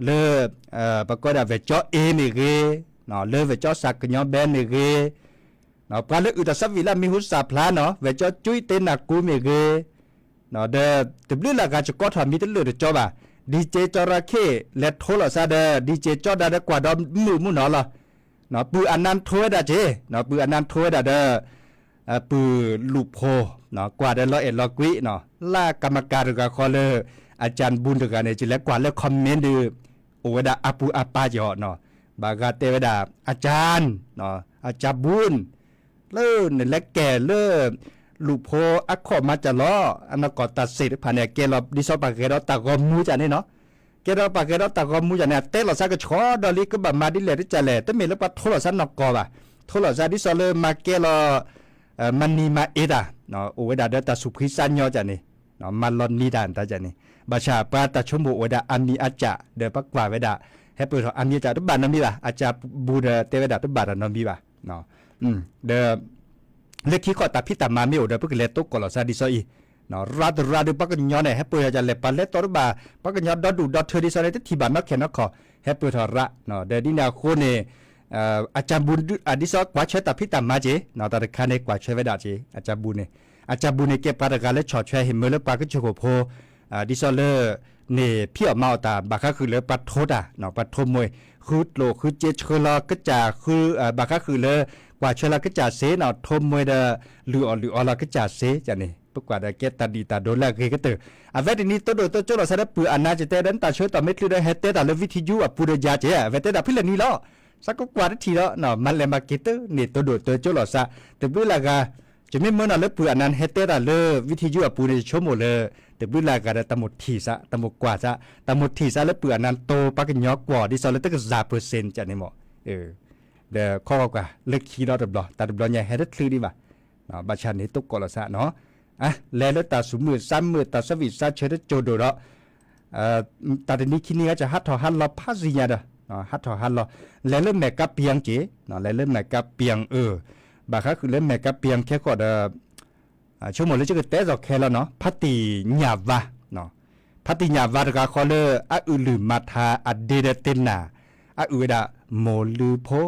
လၢ ပကိးဒၣ်ဝဲၢ်ကၠီအ့မ့ၢ်ဂ့ၤ လၢဝဲၢ်ကၠီစၢ်ကညီဘဲမ့ၢ်ဂ့ၤ ပှၤလၢအုၣ်တၢ်ဆၢဝံၣ်လၢအမံၤဟူစၢ်ဖျါနီၤ ဝဲၢ်ကၠီကၠူအံၤတ့နၢ်ကူမ့ၢ်ဂ့ၤ ဒီးတဘျုးလၢ်ဂၤစ့ၢ်ကီးထီၣ်မံၤတလၢာ်တကၠီဘၣ် ဒံက့ကၠီရၤခ့ၣ် လဲၤထိလိာ်သးဒီး ဒံက့ကၠီဒါဒီးကွၢ်ဒီးမုာ်မူနီၤလီၤ. ပုၢ်အနၢ်ထိဝဲဒၣ်က့ၤ ပုၢ်အနၢ်ထိဝဲဒၣ်ဒီး ပုၢ်လူၢ်ဖိ ကွၢ်ဒီးလီၤအဲၣ်လီၤကွံနီၤ လၢကမၤကၤတဂၤဃီလၢ အကၢၢ်ဘူၣ်တဂၤန့ၣ် ကလဲၤကွၢ်လၢ comment ဒီး အိၣ်ဝဲဒၣ်အါပူၤအါပါက့ၤအီၤနီၤ ဘၣ်ဂၤတဲဝဲဒၣ် အကၢၢ် အကၢၢ်ဘူၣ် လၢနလဲၤကဲလၢ လူၢ်ဖိအခိၣ်မၤစၢ်လီၤ အနီၢ်ကီၢ်တၢ်စ့ၣ်တဖၣ်န့ၣ် အကဲလီၤဒ်သိးပှၤဂဲၤဒီးတၢ်ဂီၤမူကၢ်န့ၣ်နီၤ ကဲဒီးပှၤဂဲၤဒီးတၢ်ဂီၤမူကၢ်န့ၣ် အတဲလိာ်သးကဆှီဒီးလံ ကဘၣ်မၤဒ်လဲၣ်တကၢ်လဲၣ် တမ့ၢ်လၢပှၤထိလိာ်သးနီၢ်ကီၢ်ဘၣ် ထိလိာ်သးဒ်သိးလၢမၤကဲလီၤ မၤနံၤမၤအ့တၢ် အိၣ်ဝဲဒၣ်ဒီးတၢ်သူၣ်ဖှံသးညီကၢ်န့ၣ် မၤလီၤနံၤတၢ်တၢ်ကၢ်န့ၣ် ဘၣ်ဆၣ်ပှၤတၢ်ဆိကမိၣ်အိၣ်ဝဲဒၣ်အါမံၤအါစၢ် ဒီးပှၤကွၢ်ဝဲဒၣ် ဟဲပၢၢ်ထီၣ်အါမံၤအါစၢ် တဘၣ်နီတမံၤဘၣ် အကၢၢ်ဘူၣ်ဒီးတဲဝဲဒၣ်တဘၣ်တၢ်နီတမံၤဘၣ် ဒီး လၢခံခီတၢ်ဖံးတၢ်မၤမ့ၢ်အိၣ်ဒီး ပကလဲၤတိကိးလီၤသးဒ်သိးအံၤ ရၤတရၤဒီးပှၤကညီန့ၣ် ဟဲပၢၢ်ထီၣ်ကလဲၣ် ပှၤလဲၤတီတဘၣ် ပှၤကညီဒီဒူၣ်ဒီထၢဒ်သိးန့ၣ် တထံၣ်ဘၣ်နီၢ်ခဲနီၢ်ခီ ဟဲပၢၢ်ထီၣ်ရၤ ဒီးဒ်န့ၣ်အဃိန့ၣ် အကၢၢ်ဘူၣ် ဒ်သိးကွၢ်ဆၢတၢ်ဖံးတၢ်မၤက့ၤ တၢ်တခါန့ၣ် ကွၢ်ဆၢဝဲဒၣ်က့ၤ အကၢၢ်ဘူၣ်န့ၣ် အကၢၢ်ဘူၣ်န့ၣ် ကဲပှၤတဂၤလၢဆီၣ်ထွဲဟ့ၣ်မၢလၢပှၤကစၢၢ်ခိၣ်ဖိ ဒ်သိးလၢ န့ၣ်ဖံးအီၣ်မၤအီၣ်တၢ် ဘၣ်ဃးဃုာ်လၢပှၤထိတၢ် ပှၤထိမှဲ ဃုကျိၣ်ဃုစ့ဆှၢလီၤကစၢ်ဃု ဘၣ်ဃးဃုာ်လၢ ကွၢ်ဆၢလီၤကစၢ်စ့နီၤ ထိမှဲဒီး လုၢ်အီၣ်လုၢ်အီလီၤကစၢ်စ့န့ၣ် ပကွၢ်ဒီးကဲတၢ်ဒံၣ်တၢ်ဒိးလၢအဂ့ၤကတၢၢ် အဝဲတနံၤတိဒိၣ်တိကၠိလိာ်သးဒီးပုၢ်အနၢ်ကတဲဒီး နတၢ်ဆၢကတီၢ်မ့ၢ်ချုးဒီးဟဲတဲတၢ်လၢ ဝံထံယူ အပူၤဒီးယၤကဲ အဝဲတဲတၢ်ဖဲလဲၣ်နံၤလီၤ သးကကွၢ်တထံၣ်ဒီး မၤလဲၤမၤက့ၤတၢ်န့ၣ်တိဒိၣ်တိကၠိလိာ်သး တဘျုးလၢ်ဂၤ ယမ့ၢ်မၢနီၤလၢပုၢ်အနၢ်ဟဲတဲတၢ်လၢ ဝံထံယူ အပူၤန့ၣ် ယဆိကမိၣ်လၢ တဘျုးလၢ်ဂၤဒီးတၢ်မိၣ်ထံၣ်သး တၢ်မိၣ်ကွၢ်သး တၢ်မိၣ်ထံၣ်သးလၢပုၢ်အနၢ်တိပှၤကညီကွီၢ် ဒ်သိးလၢတကစၢ်ပၢၢ်စ့ၣ်န့ၣ်ကန့ၣ်မး ဒီးခီဂီၤကွၢ်လၢခံဒီတဘျီ တၢ်တဘျီညါဟဲတချုးဒံးဘၣ် ဘၣ်ဆၣ်န့ၣ်တိကိးလီၤသးနီၤ လဲၤလၢတၢ်သူၣ်မုာ်သးမုာ် တၢ်ဆၢဝံၣ်သးဆၢတကၠိၤဒိၣ်ဒီး တၢ်တနံၤခံနံၤဂၤကဟးထီၣ်ဟးလီၤဖးစံၣ်ညါဒီး ဟးထီၣ်ဟးလီၤ လဲၤလၢမဲာ်ကးပံၤက့ၤ လဲၤလၢမဲာ်ကးပံၤအၢ ဘၣ်ဃးဃုာ်လၢမဲာ်ကးပံၤခဲဃီဒီး ဆိကမိၣ်လၢကကတဲသိးခဲလီၤနီၤ ဖါတံၢ်ညၣ်ဝါ ဖါတံၢ်ညၣ်ဝါတဂၤဃီလၢ အအုၣ်လုၢ်မၤထါအဒ့ဒီးတ့နၢ် အအုၣ်ဝဲဒၣ်, မိၢ်လုၢ်ဖိ,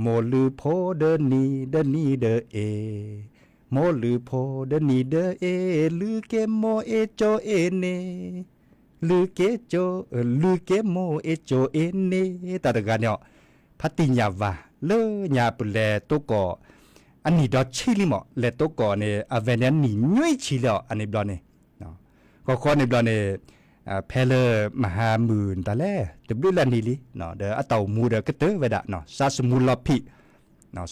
မိၢ်လုၢ်ဖိဒီနံၤဒီနံၤဒီးအ့ၣ်, မိၢ်လုၢ်ဖိဒီနံၤဒီးအ့ၣ်, လုၢ်က့မိၢ်အ့ၣ်ကၠိအ့ၣ်န့ၣ်, လုၢ်က့, လုၢ်က့မိၢ်အ့ၣ်ကၠိအ့ၣ်န့ၣ်, တၢ်တဂၤန့ၣ်အီၤ, ဖါတံၢ်ညၣ်ဝါ, လၢညါပလဲၤတိကိး အနံၣ်ဒီဆံလံမး, လဲၤတိကိးန့ၣ် အဝဲန့ၣ်အနံၣ်ညွံဆံလံအီၤ, အန့ၣ်ဘျီန့ၣ်, ကီၢ်ခီန့ၣ်ဘျီန့ၣ်, ဖဲလၢမဟါမုၢ်နတၢ်လဲၣ် တဘျုးလၢနံၣ်လံ, ဒီးအတၢ်အိၣ်မူဒီးကတၢၢ်ဝဲဒၣ်, စးစမူလီၤဖံး,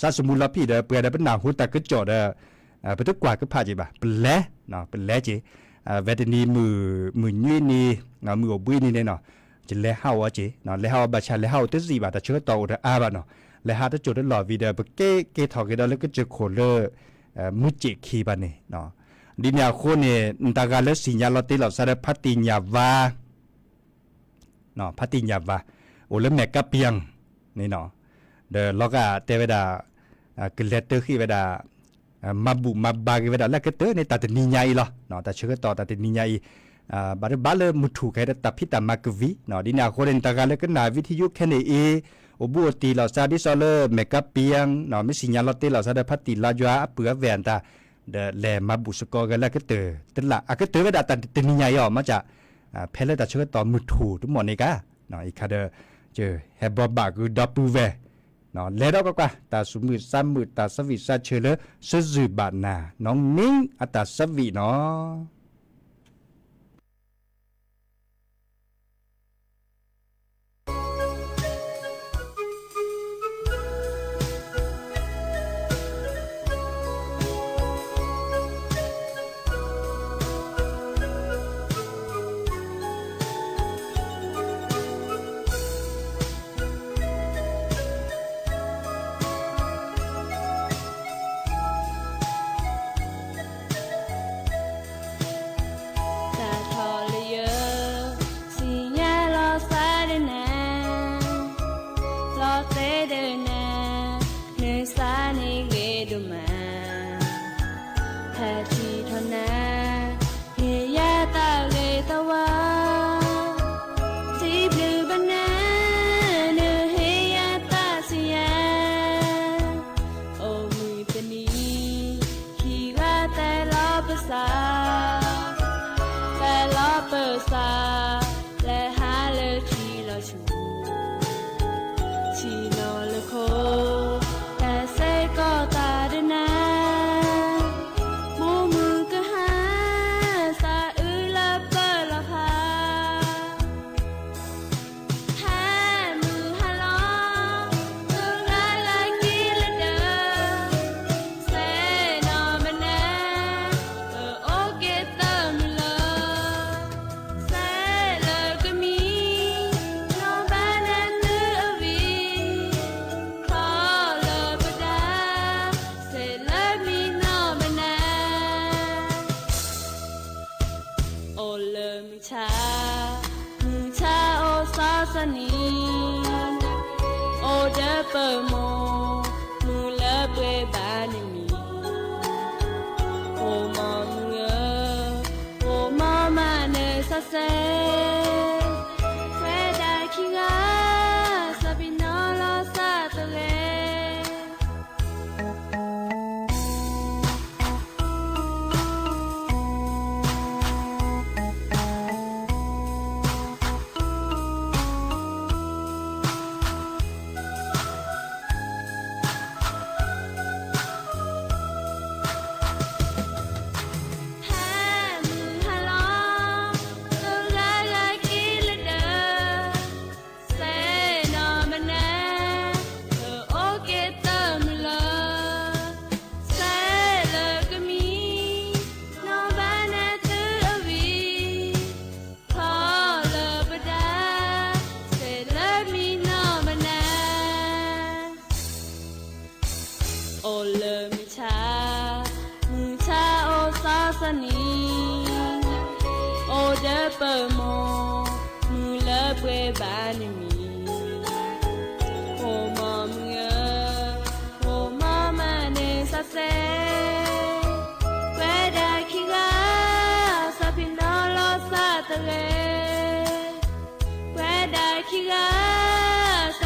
စးစမူလီၤဖံးဒီး ပှဲၤဒီးပနၢ်ဟူတၢ်ကစီၣ်ဒီး, ပတကွၢ်ကဖးက့ၤဘၣ်, ပလဲၤ, ပလဲၤက့ၤ, ဝဲတနံၤမုၢ်ညွံနံၤ, မုၢ်အိၣ်ဘှံးနံၤန့ၣ်နီၤ, ယလဲၤဟးအီၤက့ၤ, လဲၤဟးအီၤဘၣ်ဆၣ် လဲၤဟးအီၤတစံးဘၣ်, တၢ်ဆၢကတီၢ်အိၣ်တအါဘၣ်နီၤ, လဲၤဟးတစိၢ်တလီၢ်ဝံၤဒီး ပက့ၤက့ၤထီၣ်က့ၤဒီးလၢကစၢၢ်ခိၣ်လၢ မုၢ်စ့ၣ်ခံဘၣ်န့ၣ်, ဒ်န့ၣ်အဃိန့ၣ် နတၢ်ဂၤလၢစံၣ်ညါလီၤတ့ၢ်လီၤဆါဒီးဖါတံၢ်ညၣ်ဝါ ဖါတံၢ်ညၣ်ဝါ, အိၣ်လၢမဲာ်ကါပံၤန့ၣ်နီၤ, ဒီးလီၤဂာ်တဲဝဲဒၣ်, ကလဲၤတၢ်ဃ့ၢ်ဝဲဒၣ်, မၤဘူၣ်မၤဘါက့ၤဝဲဒၣ်လၢကတၢၢ်န့ၣ် တၢ်တနံၤညါအံၤလီၤ, တၢ်ဆၢကတီၢ်တၢ်တနံၤညါအံၤ, ဘၣ်တဘၣ်လၢမုၢ်ထူၣ်ခဲဒီးတၢ်ဖံးတၢ်မၤကဝံၤ, ဒ်န့ၣ်အဃိန့ၣ် နတၢ်ဂၤလၢကနၣ်ဝံထံယူခဲန့ၣ်အံၤ, အိၣ်ဘူးအိၣ်တံၢ်လီၤဆါဒ်သိးလၢမဲာ်ကါပံၤ, မ့ၢ်စံၣ်ညါလီၤတ့ၢ်လီၤဆါဒီးဖါတံၢ်လါယွၤအပုၢ်အဝဲၢ်အတၢ်, ဒီးလဲၤမၤဘူၣ်စ့ၢ်ကီးဂဲၤလၢကတၢၢ်တလၢ်, အကတၢၢ်ဝဲဒၣ်တၢ်တနံၤညါအံၤအီၤ မ့ၢ်က, ဖဲလၢတၢ်ဆၢကတီၢ်မုၢ်ထူၣ်တမီၢ်န့ၣ်ကါ, အံၤခါဒီး, ဟဲဘီဘၣ်ကုဒီပုၢ်ဝဲၢ်, လဲၤဒီးကွၢ်ကွၢ် တၢ်သူၣ်မုာ်သးမုာ် တၢ်ဆၢဝံၣ်စးဆၢလၢ စၢ်စူၢ်ဘၣ်နၤ နီၢ်မံအတၢ်ဆၢဝံၣ်နီၤ. တၢ်ထီၣ်လၢယ, စံၣ်ညါလီၤသးဒီးနၤ, လီၤသဲဒီးနၤ, နသးန့ၣ်ဂ့ၤဒိၣ်မး, ဖးထံၣ်ထီၣ်နၤ, ဟ့ၣ်ယၤတၢ်ဂ့ၤတဝါ, စံးဘျုးဘၣ်နၤ, နဟ့ၣ်ယၤတၢ်စံၣ်ညါ, အိၣ်မုၢ်တနံၤ, ခံဂၤတဲလီၤပသး, တဲလီၤပသး, လဲၤဟးလၢထံလီၤဆူ ထံနီၤလၢခိ, တၢ်စ့ၢ်ကီးတၢ်ဒီးနၤ, မူမုၢ်ကဟါ, သးအုးလၢပၢၢ်လီၤဟါ, ဟါမုၢ်ဟါလီၤ, တဂၤလၢက့ၤလၢဒၢး, စဲနီၤမနၤ, ပအိၣ်က့ၤသၢမုၢ်လၢ စဲလၢကမံၤ, နီၢ်ဘၣ်နၤသုအဝံၤ, ခီလၢပဒါ, စဲလၢမံနီၢ်မနၤ, အိၣ်လၢမုၢ်ဆါ, မုၢ်ဆါအိၣ်စီစီနံၤ, အိၣ်ဒီးပမိၢ်, မုၢ်လၢပှဲၤဘၣ်နမံၤ, အိၣ်မီမုၢ်ဧၢ, အိၣ်မီမၤနၢၤစးစဲ, ပှဲၤဒၣ်ခံဂၤ, စးပ့ၤနီၣ်လီၤစးတဂဲၤ ဟါမုၢ်ဟါလီၤ, တဂၤလၢက့ၤလၢဒၢး, စဲနီၤမနၤ, ပအိၣ်က့ၤသၢမုၢ်လၢ, စဲလၢကမံၤ, နီၢ်ဘၣ်နၤသုအဝံၤ, ခီလၢပဒါ, စဲလၢမံနီၢ်မနၤ အိၣ်လၢမုၢ်ဆါ, မုၢ်ဆါအိၣ်စီစီနံၤ, အိၣ်ဒီးပမိၢ်, မုၢ်လၢပှဲၤဘၣ်နမံၤ, အိၣ်မီမုၢ်ဧၢ, အိၣ်မီမၤနၢၤစးစဲ, ပှဲၤဒၣ်ခံဂၤ, စးပ့ၤနီၣ်လီၤစးတဂဲၤ ပှဲၤဒၣ်ခံဂၤ,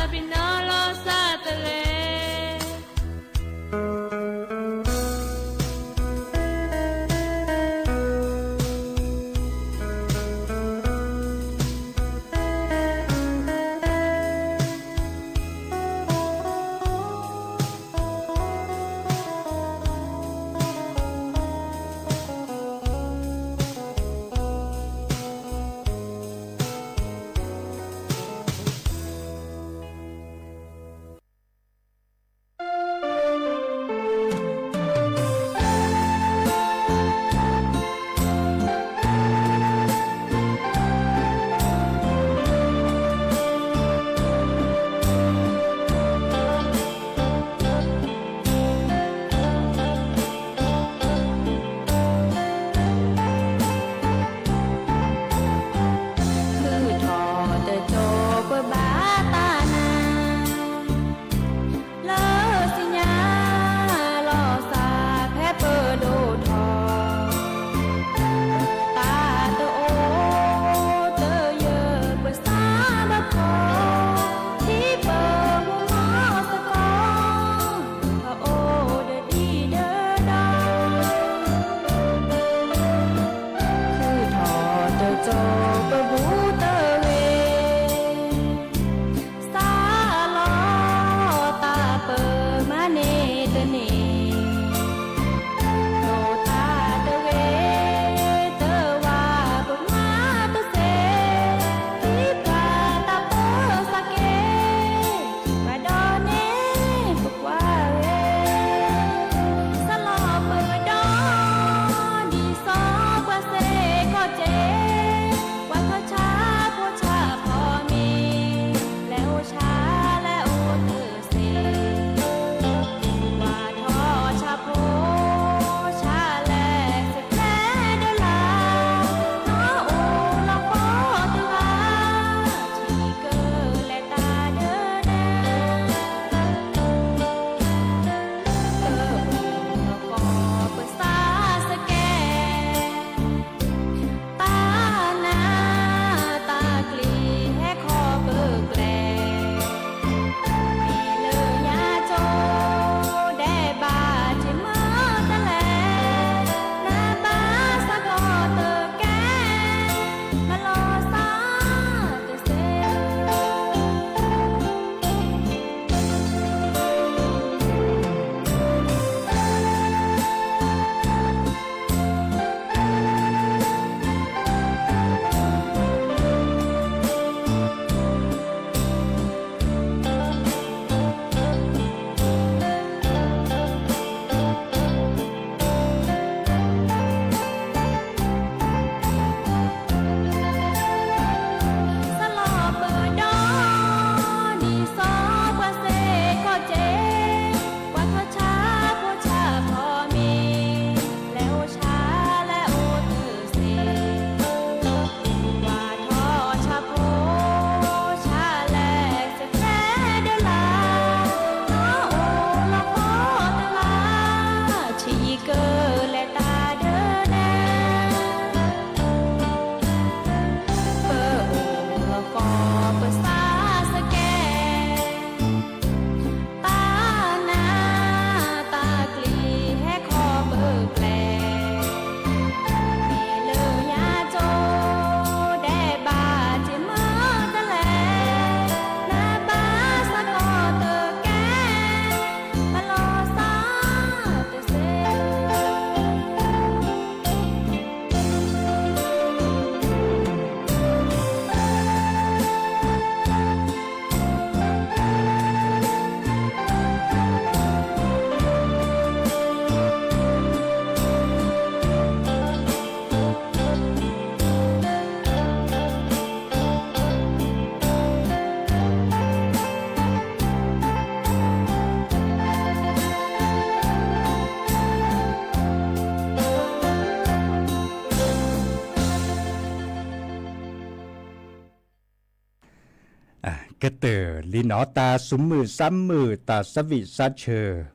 ကတၢၢ်လံနီၤ တၢ်သူၣ်မုာ်သးမုာ် တၢ်သးဝံၣ်သးဆၢ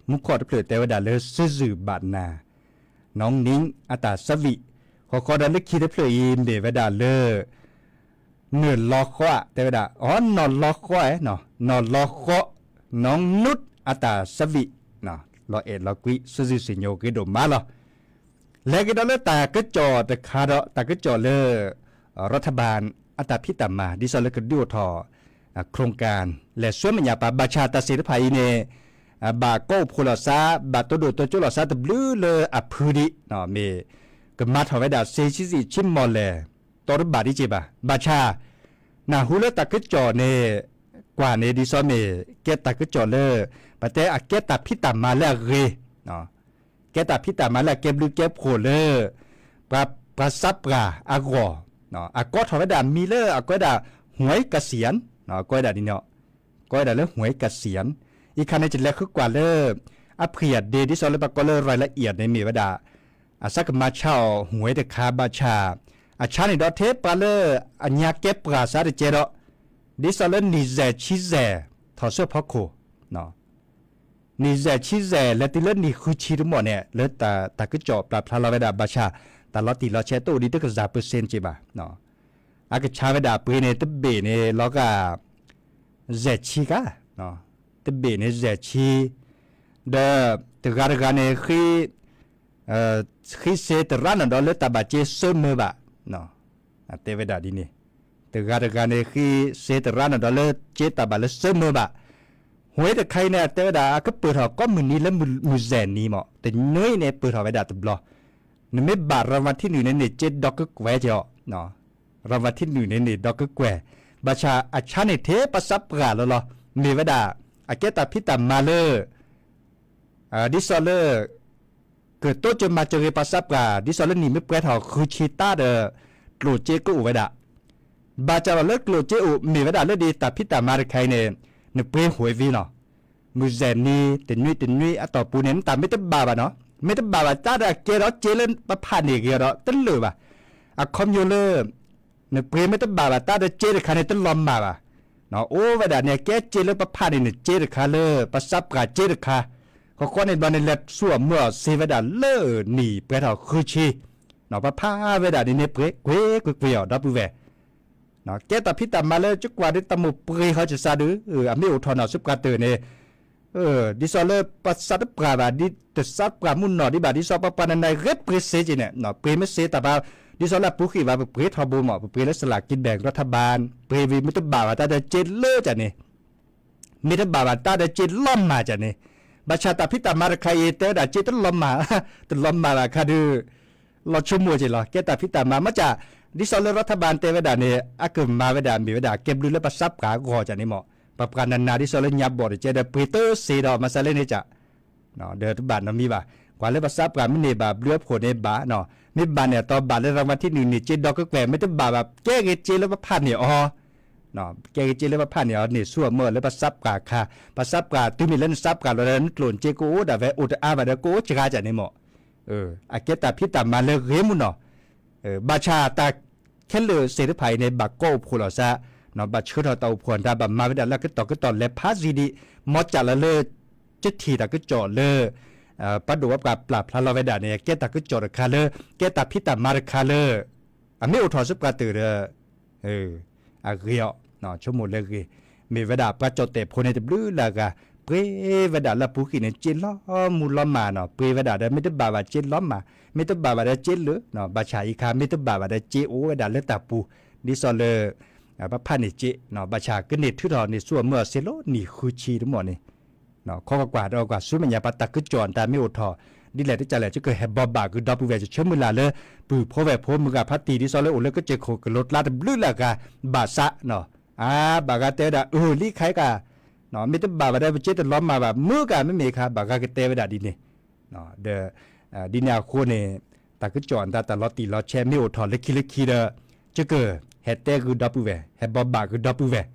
မူခိၣ်တဖျၢၣ်တဲဝဲဒၣ်လၢ စၢ်စုၣ်ဘၣ်နၤ နီၣ်နံၤအတၢ်သးဝံၣ် ဃီဃီဒီးလၢခံတဖျၢၣ်အံၤ မ့ၢ်ဝဲဒၣ်လၢ နၢၣ်လီၤဃီ တဲဝဲဒၣ် အီ နီၣ်လီၤဃီ နီၣ်လီၤဃီ နီၣ်နုၣ်အတၢ်သးဝံၣ် လီၤအဲၣ်လီၤကွံ စၢ်စုၣ်စံၣ်ညီၣ်ဂ့ၤဒိၣ်မးလီၤ. လဲၤက့ၤဒီးလၢတၢ်ကစီၣ်တခါဒီး တၢ်ကစီၣ်လၢ ရၤထဘၣ် အတၢ်ဖံးတၢ်မၤ ဒ်သိးလၢကဒုးအိၣ်ထီၣ် โครงการ လဲၤဆှၢမဲာ်ညါပှၤ ဘၣ်ဆၣ်တၢ်စ့ၢ်တဖၣ်အံၤန့ၣ် ဘၣ်ကိးအိၣ်ဖှိၣ်လိာ်သး ဘၣ်တိၢ်ဒိၣ်တိၢ်ကၠိလိာ်သးတဘျုးလၢအဖုဒံး မ့ၢ် ကမၤထီၣ်ဝဲဒၣ် စ့ဆံးဆံးဆံးမီၢ်လဲၣ် တီတဘၣ်ဒံးက့ဘၣ် ဘၣ်ဆၣ် နၢ်ဟူလၢတၢ်ကစီၣ်န့ၣ် ကွၢ်န့ၣ်ဒ်သိးမ့ၢ် ကဲတၢ်ကစီၣ်လၢ ပတဲအကဲတၢ်ဖံးတၢ်မၤလၢအဂ့ၤ ကဲတၢ်ဖံးတၢ်မၤလၢအကဲဘျုးကဲဖှိၣ်လၢ ပှၤသးပှၢ်အဂီၢ် အကိးထီၣ်ဝဲဒၣ်မံၤလၢအကိးဝဲဒၣ် หวยเกษียณ ကိးဝဲဒၣ်ဒ်န့ၣ် ကိးဝဲဒၣ်လၢ หวยเกษียณ အံၤခါန့ၣ် ယလဲၤဃုကွၢ်လၢ အဖှံၣ်အဒ့ ဒ်သိးလၢပကိးလၢ รายละเอียด န့ၣ်မ့ၢ်ဝဲဒၣ် အစးကမၤဆါအီၤ หวยတခါ ဘၣ်ဆၣ် အဆါန့ၣ်ဒီးထဲပှၤလၢ အညါကဲပှၤစးတကဲဒီး ဒ်သိးလၢနံၣ်ယဲၢ်ဆံယဲၢ် ထီၣ်ဆၢဖီခိၣ် နံၣ်ယဲၢ်ဆံယဲၢ် လဲၤတုၤလၢနံၣ်ဃုဆံတမီၢ်န့ၣ် လၢတၢ်ကစီၣ်ပာ်ဖျါလီၤဝဲဒၣ် ဘၣ်ဆၣ် တၢ်လီၤတံၢ်လီၤဆဲးတအိၣ်ဒံးတကယၤ percent က့ဘၣ် အကဆါဝဲဒၣ်ပှ့ၤန့ၣ် တဘ့ၣ်န့ၣ် လီၤဂာ် ယဲၢ်ဆံကါ တဘ့ၣ်န့ၣ် ယဲၢ်ဆံ ဒီး တဂၤတဂၤန့ၣ် ဃ့ ဃ့စ့တရါန့ၣ်ဒီးလၢတၢ်ဘၣ်စ့စၢမၢဘၣ် တဲဝဲဒၣ်ဒ်န့ၣ် တဂၤတဂၤန့ၣ် ဃ့စ့တရါန့ၣ်ဒီးလၢစ့တၢ်ဘၣ်လၢစၢမၢဘၣ် หวยတခါအံၤန့ၣ် တဲဝဲဒၣ် အကပၢၢ်ထီၣ်ကိးမုၢ်နံၤလၢမုၢ်ယဲၢ်နံၤမး တနွံန့ၣ် ပၢၢ်ထီၣ်ဝဲဒၣ်တဘျီ နမ့ၢ်ဘၣ် รางวัลที่หนึ่ง န့ၣ်န့ၣ် စ့ဒီကကွဲးက့ၤအီၤ รางวัลที่หนึ่ง န့ၣ်န့ၣ် ဒီကကွဲး ဘၣ်ဆၣ်အဆါန့ၣ်ထဲပှၤသးပှၢ်လီၤလီၤ မ့ၢ်ဝဲဒၣ် အကဲတၢ်ဖံးတၢ်မၤလၢ ဒ်သိးလၢ ကတိစၢၤမၤစၢၤဂ့ၤပှၤသးပှၢ် ဒ်သိးလၢနံၣ်မ့ၢ်ပှဲၤထီၣ်ဃုဆံတၢ်ဒီး ကျိၣ်စ့ကအိၣ်ဝဲဒၣ် ဘၣ်ဆၣ်ဒီးလၢကျိၣ်စ့အိၣ် မ့ၢ်ဝဲဒၣ်လၢဒ်တၢ်ဖံးတၢ်မၤတခါအံၤန့ၣ် နပှ့ၤ หวย ဝံၤနီၤ မုၢ်ယဲၢ်နံၤ တနွံတနွံအတီၢ်ပူၤန့ၣ် နတၢ်မ့ၢ်တဘၣ်ဘၣ်နီၤ မ့ၢ်တဘၣ်ဘၣ်တၢ်ဒီးအကဲဒီးစ့လၢပဖးန့ၢ်ဂ့ၤအီၤဒီး တလၢာ်ဘၣ် အခီပညီလၢ နပှ့ၤမ့ၢ်တဘၣ်ဘၣ်တၢ်ဒီးစ့တခါန့ၣ် တလီၤမၢ်ဘၣ် အိၣ်ဝဲဒၣ်န့ၣ် အကဲစ့လၢပဖးန့ၢ်န့ၣ် စ့တခါလၢ ပှၤသးပှၢ်စ့တခါ ဃီဃီန့ၣ်ဘျီန့ၣ် လဲၤဆူအမုၢ်အီၤစ့ဝဲဒၣ်လၢနံၣ်ပှဲၤထီၣ်ဃုဆံ ပှၤဖးဝဲဒၣ်န့ၣ်န့ၣ် ပှ့ၤကွ့ၢ်ကွ့ၢ်ကွ့ၢ်အီၤ ဒီပုၢ်ဝဲၢ် ကဲတၢ်ဖံးတၢ်မၤလၢကကွၢ်ဒီးတၢ်မိၣ်ပှ့ၤဃီကစးဒုး အမ့ၢ်အိၣ်ထီၣ်နီၢ်ဆူပှၤတၢၢ်န့ၣ် ဒ်သိးလၢပှၤသးတပှၢ်ဘၣ် ဒ်တသးပှၢ်မုၢ်နီၢ်ဒံးဘၣ် ဒ်သိးပှၤပှၤနၤနၤဂ့ၤပှ့ၤစ့က့ၤန့ၣ် ပှ့ၤမ့ၢ်စ့တၢ်ပှၤ ဒ်သိးလၢအပူၤဃံၣ်ဘၣ် ပပှ့ၤထီဘိမး ပပှ့ၤလၢ สลากกินแบ่งรัฐบาล ပှ့ၤဝံၤမ့ၢ်တဘၣ်ဘၣ်တၢ်ဒီးစ့လၢကန့ၣ် မ့ၢ်တဘၣ်ဘၣ်တၢ်ဒီးစ့လီၤမၢ်ကန့ၣ် ဘၣ်ဆၣ်တၢ်ဖံးတၢ်မၤတခါအံၤ တဲဝဲဒၣ်စ့တလီၤမၢ် တလီၤမၢ်ဘၣ်ခါဒုး လီၤဆိကမိၣ်က့ၤလီၤ ကဲတၢ်ဖံးတၢ်မၤ မ့ၢ်က ဒ်သိးလၢ รัฐบาล တဲဝဲဒၣ်န့ၣ် အကမၤဝဲဒၣ်မ့ၢ်ဝဲဒၣ် ကဲဘျုးလၢပှၤသးပှၢ်အဂီၢ်ကန့ၣ်မး ပှၤပှၤနၤနၤဒ်သိးလၢညါဘီၣ်တကဲဒီး ပှ့ၤတစ့ဒီး မၤစၢၤလၢန့ၣ်က ဒီးတဘၣ်နီတမံၤဘၣ် ကွၢ်လၢပှၤသးပှၢ်မ့ၢ်န့ၢ်ဘၣ်ဘျုးအဖှိၣ်န့ၣ်ဘၣ် မ့ၢ်ဘၣ်န့ၣ်အတီဘၣ်လၢ รางวัลที่หนึ่ง န့ၣ် စ့ဒီကကွဲၢ် မ့ၢ်တဘၣ်ဘၣ် ကဲဂ့ၤစ့လၢပဖးန့ၢ်အီၤ ကဲဂ့ၤစ့လၢပဖးန့ၢ်အီၤန့ၣ် ဆူအမုၢ်လၢပှၤသးပှၢ်ခါ ပှၤသးပှၢ်တုၤမ့ၢ်လၢနသးပှၢ်လီၤဒီး နကျိၣ်စ့ကအိၣ်ဒၣ်ဝဲ အိၣ်တအါဘၣ်ဒီးကအိၣ်စှၤကန့ၣ်မး အကဲတၢ်ဖံးတၢ်မၤလၢဂ့ၤမုၢ်နီၢ် ဘၣ်ဆၣ်တၢ်ခဲလၢာ်သ့ၣ်တဖၣ်အံၤန့ၣ် ဘၣ်ကိးအိၣ်ဖှိၣ်လိာ်သး ဘၣ်ဆှၢထီၣ်တၢ်အိၣ်ဖှိၣ်အတၢ် ဘၣ်မၤဝဲဒၣ်လၢအကတီၢ်ကတီၢ်လဲၤဖးသံဒံး မ်ကၢ်လီၤလၢ ကထံၣ်တၢ်ကစီၣ်လၢ ပှၤဒိၣ်ဝဲပှၤပျၢ်ဖျါလီၤဝဲဒၣ်န့ၣ် ကဲတၢ်ကစီၣ်တခါလၢ ကဲတၢ်ဖံးတၢ်မၤတခါလၢ အမ့ၢ်အိၣ်ထီၣ်ဆူပှၤတၢၢ်ဒီး အဂ့ၤအီၤ ဆိကမိၣ်လၢဂ့ၤ မ့ၢ်ဝဲဒၣ်ပှၤကၠီၣ်တဲၣ်ဖိန့ၣ်တဘျုးလၢအဂၤ ပှ့ၤဝဲဒၣ်လၢအပူၤဃံၣ်န့ၣ် စ့လီၤမူလီၤမၢ်နီၤ ပှ့ၤဝဲဒၣ်ဒီး မ့ၢ်တဘၣ်ဘၣ်စ့လီၤမၢ် မ့ၢ်တဘၣ်ဘၣ်ဒီးစ့လၢာ်နီၤ ဘၣ်ဆၣ်အံၤခါ မ့ၢ်တဘၣ်ဘၣ်ဒီးစ့အိၣ်ဝဲဒၣ်လၢတၢ်ပူၤ ဒ်သိးလၢ ပဖးန့ၢ်စ့ ဘၣ်ဆၣ်ကန့ၢ်ထုးထီၣ်န့ၢ်ဆူအမုၢ်အီၤစ့လီၤ နံၣ်ဃုဆံတမီၢ်န့ၣ် ခီကကွၢ်ဒီးကွၢ်ဆူမဲာ်ညါ ပှၤတၢ်ကစီၣ်တၢ်မ့ၢ်အိၣ်ထီၣ် ဒ်လဲၣ်တကလဲၣ် ယကဟဲဘီဘၣ်ဂ့ၤဒီပုၢ်ဝဲၢ် ယဆၢမုၢ်လၢ်လၢ ပုၢ်ဖိဝဲၢ်ဖိ မုၢ်ဂၤဖါတံၢ် ဒ်သိးလၢအိၣ်လၢကစၢၢ်ခိၣ်ကလိၤကျါတဘျုးလၢအဂၤ ဘၣ်ဆၣ်နီၤ အါ ဘၣ်ဂၤတဲဝဲဒၣ် အၢ လံခါအံၤက မ့ၢ်တဘၣ်ဘၣ်ဒီး ပစ့တလီၤမၢ်ဘၣ် မုၢ်ဂၤမ့မ့ၢ်ခါ ဘၣ်ဂၤကတဲဝဲဒၣ်ဒ်န့ၣ် ဒီး ဒ်န့ၣ်အဃိန့ၣ် တၢ်ကစီၣ်အတၢ် တၢ်လီၤတံၢ်လီၤဆဲးမ့ၢ်အိၣ်ထီၣ်လၢခံလၢခံဒီး ယက ဟဲတဲဂ့ၤဒီပုၢ်ဝဲၢ် ဟဲဘီဘၣ်ဂ့ၤဒီပုၢ်ဝဲၢ်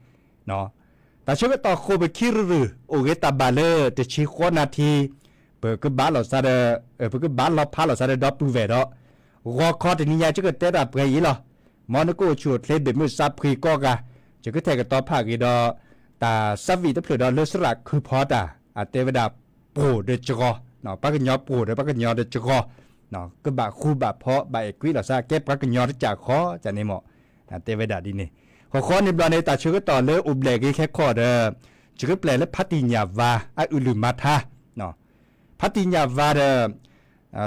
တၢ်ဆၢကတီၢ်ဃိးပခံရုရု အိၣ်ဂ့ၤတၢ်ဘၣ်လၢတဆံဃိးနၣ်ထံ ပကဘၣ်လိာ်သးဒီး ပကဘၣ်လီၤဖးလိာ်သးဒီးဒီပုၢ်ဝဲၢ်ဒီး ဂီၤခီတနံၤညါ ယကတဲတၢ်ပှဲၤအံၤလီၤ. မ်နကအိၣ်ဆူၣ်အိၣ်ချ့ဘၣ်မုၢ်သးဖှံကိးဂၤ, ယကထဲးကတီၤဖးဂ့ၤဒီး တၢ်ဆၢဝံၣ်တဖျၢၣ်ဒီးလၢစရၣ်ခုဖီတၢ် အတဲဝဲဒၣ် ပိၢ်ဒီးစှီၤ, ပှၤကညီပိၢ်ဒီးပှၤကညီဒီးစှီၤ, ကဘၣ်ဃူဘၣ်ဖိးဘၣ်အဲၣ်ကွံလိာ်သး ကဲပှၤကညီတစဲးဃီ န့ၣ်မ့ၢ် တဲဝဲဒၣ်ဒ်န့ၣ်. ဃီဃီန့ၣ်ဘျီန့ၣ် တၢ်ဆၢကတီၢ်လၢအိၣ်ဘျဲၣ်ဂ့ၤခဲခီဒီး ယကပျဲၢ်လၢဖါတံၣ်ညၣ်ဝါ အအုၣ်လုၢ်မၤထါ ဖါတံၣ်ညၣ်ဝါဒီး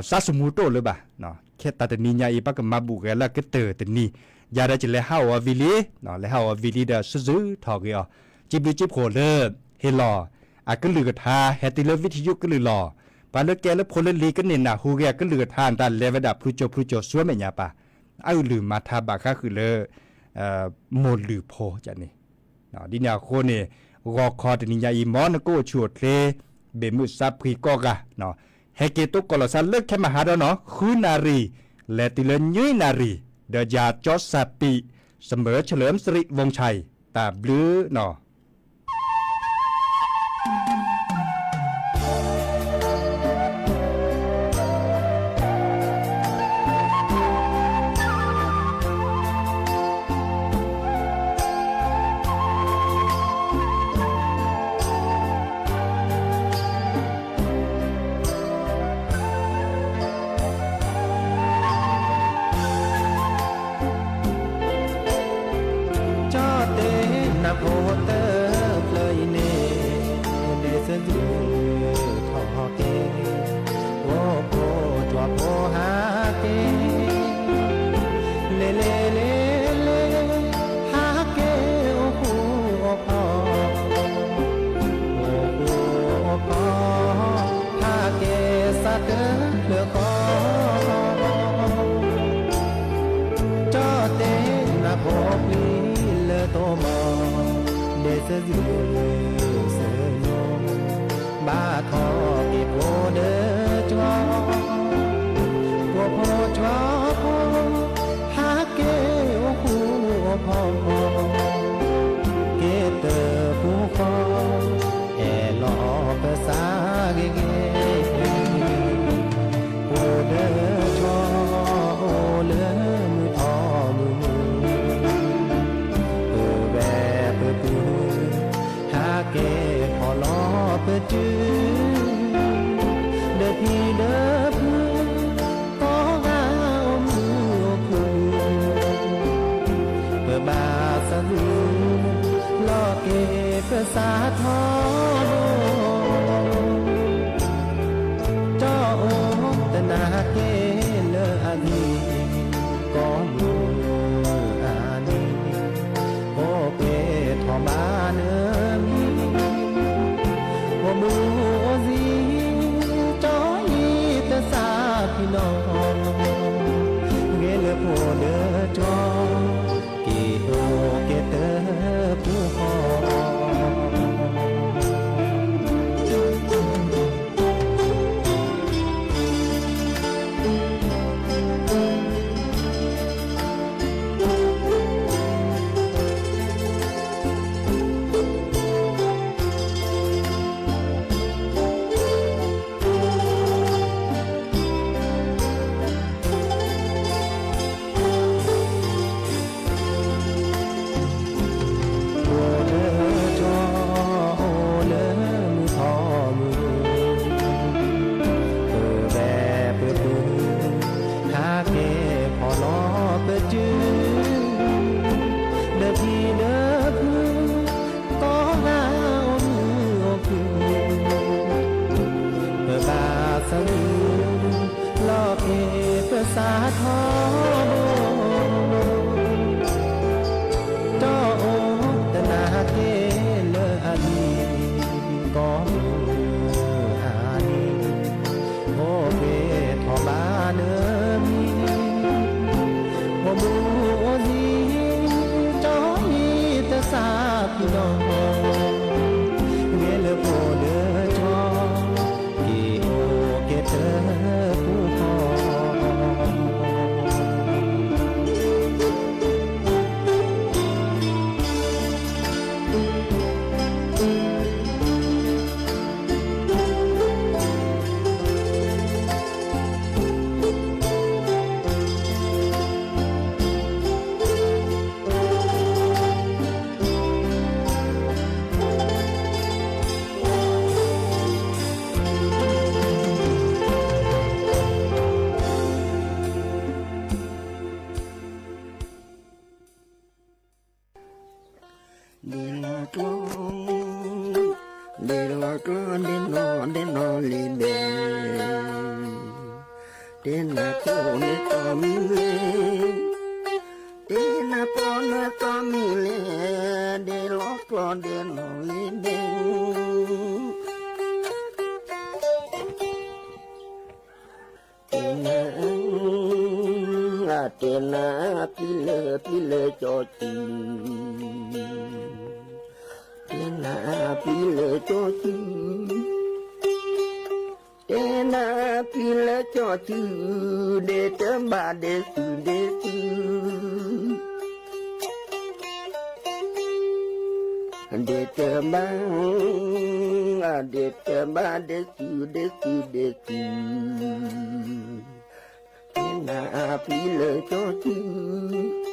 စးစမူတအိၣ်လၢၤဘၣ်. ခဲတၢ်တနံၤညါအံၤ ပကမၤဘူၣ်ဂဲၤလၢကတၢၢ်တနံၤ, ယၤဒီးယလဲၤဟးအီၣ်အီၤဝံၤလံ, လဲၤဟးအီၣ်ဝံၤလံဒီး စၢၤစၢၤထီၣ်ဂ့ၤအီၤ, စံးဘျုးစံးဖှိၣ်လၢ ဟ့ၣ်လီၤ အကလုၢ်ကထါ ဟဲတုၤလၢ ဝံထယုၣ် ကလုၢ်လီၤ. ပှၤလၢကဲလၢဖိလၢလံၤကန့ၢ်နၢ်ဟူဂ့ၤအကလုၢ်ကထါ တၢ်လဲၤဝဲဒၣ်ဖုကၠိဖုကၠိဆူမဲာ်ညါပၢ်, အအုၣ်လုၢ်မၤထါဘၣ်ဃးဃုာ်လၢ မိၢ်လုၢ်ဖိန့ၣ် ဒ်န့ၣ်အဃိန့ၣ် ဂီၤခီတနံၤညါအံၤ မ်နကအိၣ်ဆူၣ်အိၣ်ချ့ ဘ့ၣ်မုၢ်စးဖှံကိးဂၤ, ဟဲက့ၤတိကိးလီၤသးလၢခဲမဟါဒီးနီၤ ဃုနၣ်ရံၣ် လဲၤတုၤလၢနွံနၣ်ရံၣ်, ဒီးယၤကၠီစၢ်ပံး စမၢၢ် เฉลิมสิริ วงศ์ชัย တၢ်ဘျုးနီၤ. ကၠီတဲနၢ်ဖိတဖျၢၣ်အံၤန့ၣ် ဒ်သိးဒုးထီၣ်က့ၤ ဖိဖိကွၢ်ဖိဟးက့ၤ လဲၤလဲၤလဲၤလဲၤ ဟးက့ၤအိၣ်ဃူအိၣ်ဖိး အိၣ်ဃူအိၣ်ဖိး ဟးက့ၤစးတဖျၢၣ်ဃီ ကၠီတဲနၢ်ဖိပျံၤလၢတိမီၤ ဒ်သိးဒုးစၢၤနိ ဘၣ်ထီၣ်က့ၤဖိဒီးကၠီ ဖိဖိကွၢ်ဖိ ဟးက့ၤအိၣ်ဃူအိၣ်ဖိး က့ၤတၢ်ပူၤဃီ အဲၣ်လီၤပသးဂ့ၤဂ့ၤ ဖိဒီးကၠီ အိၣ်လၢမုၢ်ထီၣ်မုၢ်မုၢ် ပဝဲၢ်ပပုၢ် ဟးက့ၤဖီၣ်လီၤပတုၤ ဒီးဖံဒီးဖု ကိးဂၤအိၣ်မုာ်အိၣ်ခုၣ် ပဘၣ်သးသု လီၤက့ၤပသးထီဘိ ကၠီအိၣ်တနၢ်က့ၤလၢအဂ့ၤ ကိးမုၢ်အနံၤ အိၣ်ပှဲၤထီၣ်ဘၣ်နမံၤ အိၣ်မုာ်အိၣ်ဂ့ၤ ကၠီအံၤတသးဖံးနီၤ ဂ့ၤလၢဖိဒီးကၠီ က့ၤအိၣ်က့ၤတၢ်ပူၤဃီ ဖိဒီးကၠီ အိၣ်လၢမုၢ်ထီၣ်မုၢ်မုၢ် ပဝဲၢ်ပပုၢ် ဟးက့ၤဖီၣ်လီၤပတုၤ ဒီးဖံဒီးဖု ကိးဂၤအိၣ်မုာ်အိၣ်ခုၣ် ပဘၣ်သးသု လီၤက့ၤပသးထီဘိ ကၠီအိၣ်တနၢ်က့ၤလၢအဂ့ၤ ကိးမုၢ်အနံၤ အိၣ်က့ၤထီၣ်ဘၣ်နမံၤ အိၣ်မုာ်အိၣ်ဂ့ၤ ကၠီအံၤ ဒ့လီၤကျီ, ဒ့လီၤကျီ ဒ့နီၢ်ဒ့နီၢ်လံဘဲ, တ့နၤဖိနသီမုၢ်လဲၣ်, တ့နၤဖိနသီမုၢ်လဲၣ်, ဒ့လီၤကျီ ဒ့နီၢ်လံဘဲ. တ့နၤ, တ့နၤပျံၤလၢပျံၤလၢကၠီစု, တ့နၤပျံၤလၢကၠီစု, တ့နၤပျံၤလၢကၠီစု, ဒ့တဘၣ်ဒ့စုဒ့စု ဒ့တဘၣ်, ဒ့တဘၣ် ဒ့စုဒ့စုဒ့စု, တ့နၤပျံၤလၢကၠီစု,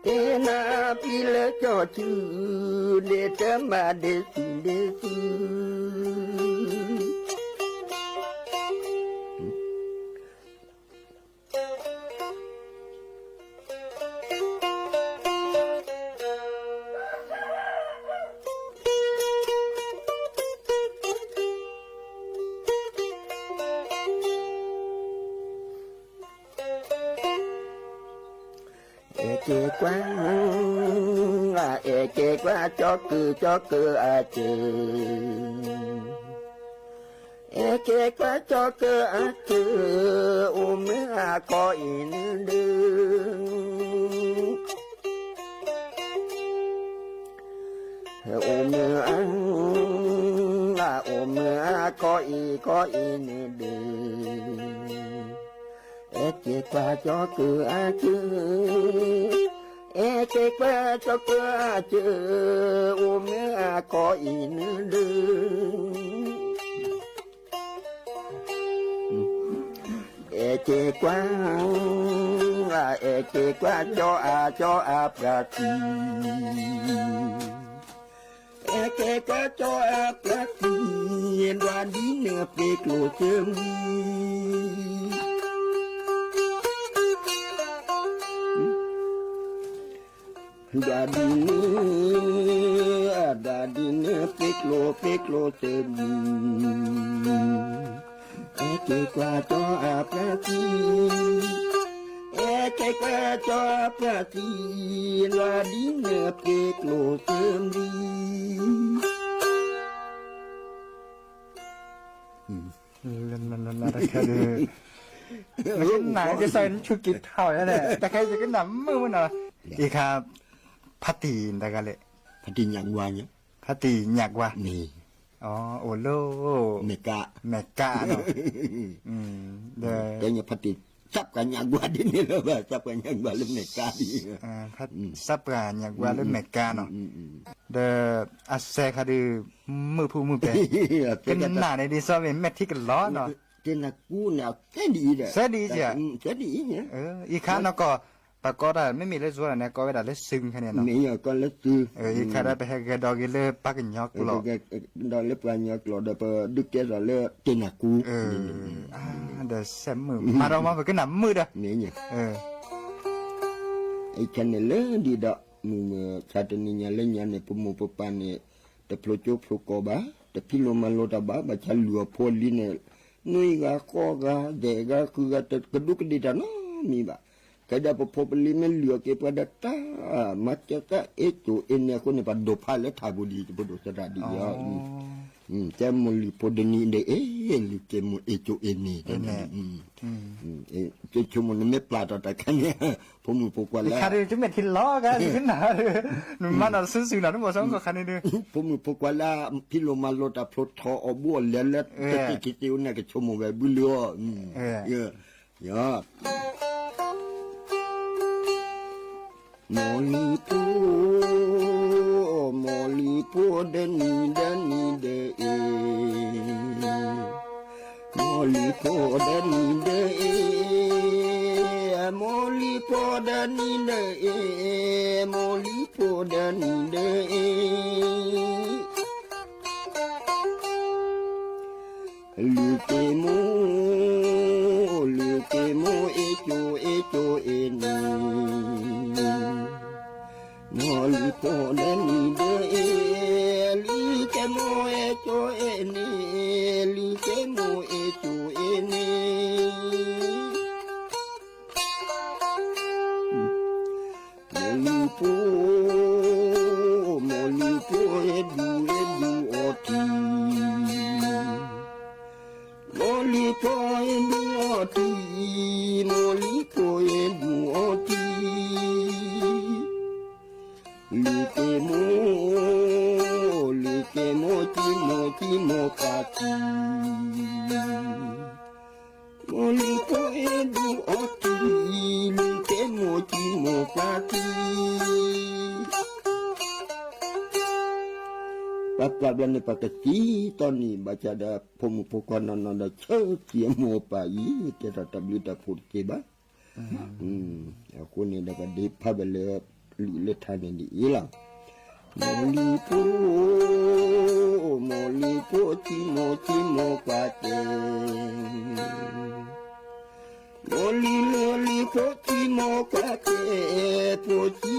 တ့နၤပျံၤလၢကၠီစု, ဒ့တဘၣ်ဒ့စုဒ့စု. အဲၣ်က့ၤကွၢ်, အဲၣ်က့ၤကွၢ် ကၠီကုၢ် ကၠီကုၢ်အစၢၤ, အဲၣ်က့ၤကွၢ် ကၠီကုၢ်အစၢၤ, အိၣ်မုာ်အကီအံၤန့ၣ်ဒုး အိၣ်မုာ်အါ, အိၣ်မုာ်အကီအံၤကီအံၤန့ၣ်ဒုး, အဲၣ်က့ၤကွၢ် ကၠီကုၢ်အစၢၤ, အဲၣ်က့ၤကွၢ် ကၠီကုၢ်အစၢၤ, အိၣ်မုာ်အကီအံၤန့ၣ်ဒုး အဲၣ်က့ၤကွၢ်, အဲၣ်က့ၤကွၢ် ကၠီအါ ကၠီအါပှၤသံ, အဲၣ်က့ၤကွၢ် ကၠီအါပှၤသံ, ဒွးဒ်န့ၣ်ပ့ၤကျိၣ်စၢၤမံၤ ဒွးဒ်န့ၣ်, ဒွးဒ်န့ၣ် ပ့ၤကျိၣ် ပ့ၤကျိၣ်စၢၤမံၤ, အဲၣ်က့ၤကွၢ် ကၠီအါပှၤသံ, အဲၣ်က့ၤကွၢ် ကၠီအါပှၤသံ, ဒွးဒ်န့ၣ် ပ့ၤကျိၣ်စၢၤမံၤ တခါဒီး နကနၣ်ကစၢ်နဆူက့ၤထီၣ်ယါန့ၣ် တခါယကနၣ်မုာ်မုာ်နီၤ, အံၤခါ ဖါတံၢ်တဂၤလဲၣ်, ဖါတံၢ်ညၣ်ကွါ, ဖါတံၢ်ညၣ်ကွါ, အိၣ်လၢ မဲၢ်ကး, မဲၢ်ကးနီၤ, ဒီး ဖါတံၢ် သးပှၢ်ညၣ်ကွါဒ်န့ၣ်လီၤဘၣ်, သးပှၢ်ညၣ်ကွါလၢမဲၢ်ကးဒ်, သးပှၢ်ညၣ်ကွါလၢမဲၢ်ကးနီၤ, ဒီးအစဲးခါဒီး မုာ်ဖုမုာ်ပဲာ်, ကနၣ်န့ၣ်ဒ်သိးမ့ၢ်မဲာ်ထံကလီၤနီၤ, တနကူန့ၣ် စဲဒ်အံၤဒီး စဲဒ်အံၤ, အံၤခါနီၢ်ကီၢ် ပှၤကိးတၢ် မ့မ့ၢ်လၢယိၤန့ၣ် ကိးဝဲဒၣ်လၢစုခါန့ၣ်နီၤ, မ့ၢ်ကီးလၢစု, အံၤခါဒီးပဟဲဂဲၤဒီးက့ၤလၢပှၤကညီကျိာ်, ဒီးလၢပှၤကညီကျိာ်ဒီး ပဒုးကဲထီၣ်လၢတနကူ, ဒီးစဲးမုာ် မၤဒီးမ့ၢ်ပကနၣ်မုာ်ဒီး, အံၤခါန့ၣ်လၢဒ်ဒီး မုၢ်မဆါတနံၤညါလၢညါန့ၣ် ပမိၢ်ပပၢ်န့ၣ် တဖျိကၠိဖျိကီးဘၣ်, တဖံးလိာ်မၤလိာ်တၢ်ဘၣ်, ဘၣ်ဆၣ်လုၢ်အီၤဖိအလံၤန့ၣ် နွံဂၤဃိးဂၤ ဒဲးဂၤဃုဂၤ တကဒူးကဒ့ၣ်တၢ်နီတမံၤဘၣ်. ကဲဒၣ်ပဖိပလံၤမ့ၢ်လုၢ်အီၤက့ၤပှၤဒီးတၢ် မၤစၢၤတၢ်အ့ၣ်ကၠိအ့ၣ်န့ၣ်အဃိန့ၣ် ပှၤဒိးဖးလၢထးပူၤဒ်အံၤ ပဒိၣ်သရၣ်ဒ်အံၤ, ကဲမိၢ်လုၢ်ဖိဒနံၤဒဲးအ့ၣ် လုၢ်က့ၤမိၢ်အ့ၣ်ကၠိအ့ၣ်န့ၣ်, ကဲဆိကမိၣ်နမ့ၢ်ပျၢ်ထီၣ်တၢ်ခါန့ၣ် ဖိမုၣ်ဖိခွါလၢ တမ့ၢ်ထံလီၤဂၤ နမၤနီၢ်တစုစုနီၤ နမိၢ်စီကီၢ်ခါန့ၣ်ဒီး ဖိမုၣ်ဖိခွါလၢ ဖံးလိာ်မၤလိာ်တၢ်ဖျိထီၣ်အီၤဘိအီၤလဲၤလၢ တသ့ၣ်က့ၤသ့ၣ်အိၣ်န့ၣ် ကဆိကမိၣ်ဝဲဘုလၢအီၤ, ယ မိၢ်လံၤဖိ, မိၢ်လံၤဖိဒီနံၤဒီနံၤဒီအ့ၣ်, မိၢ်လံၤဖိဒီနံၤဒီအ့ၣ်, မိၢ်လံၤဖိဒီနံၤဒီအ့ၣ်, မိၢ်လံၤဖိဒီနံၤဒီအ့ၣ် လုၢ်က့ၤမိၢ်, လုၢ်က့ၤမိၢ်အ့ၣ်ကၠိအ့ၣ်ကၠိအ့ၣ်န့ၣ်, မိၢ် လံၤဖိဒီနံၤဒီးအ့ၣ်, လံၤကဲမိၢ်အဲၣ်ကၠိအဲၣ်န့ၣ်, လံၤကဲမိၢ်အဲၣ်ကၠိအဲၣ်န့ၣ်, မိၢ်လံၤဖိ, မိၢ်လံၤဖိအဲၣ်ဒူအဲၣ်ဒူအီၤထံ, မိၢ်လံၤဖိအဲၣ်ဒူအီၤထံ, မိၢ်လံၤဖိအဲၣ်ဒူအီၤထံ, လံၤကဲမိၢ်, လံၤကဲမိၢ်ကံမိၢ်ကံမိၢ်ပှၢ်ထံ, မိၢ်လံၤဖိအဲၣ်ဒူအီၤထံ, လံၤကဲမိၢ်ကံမိၢ်ပှၢ်ထံ. ပှၤကွၢ်ဘျီန့ၣ် ပှၤကသံတီၢ်န့ၣ် ဘၣ်ဆၣ်ဒီး ဖိမုၣ်ဖိခွါနီၢ်နီၢ်ဒီး ဆၢက့ၤမိၢ်ပၢ်အံၤ တဲထီၣ်တၢ်ဘျုးတၢ်ဖှိၣ်တက့ၢ်ဘၣ်. အဃိန့ၣ်ဒီး ပဒ့ဖးဝဲလၢလုၢ်လၢထါန့ၣ်ဒ်အံၤလီၤ. မိၢ်လံၤဖိ, မိၢ်လံၤဖိကံမိၢ်ကံမိၢ်ပှၢ်တဲ, မိၢ်လံၤလၢလံၤဖိကံမိၢ်ပှၢ်တဲ, ဖိကံလုၢ်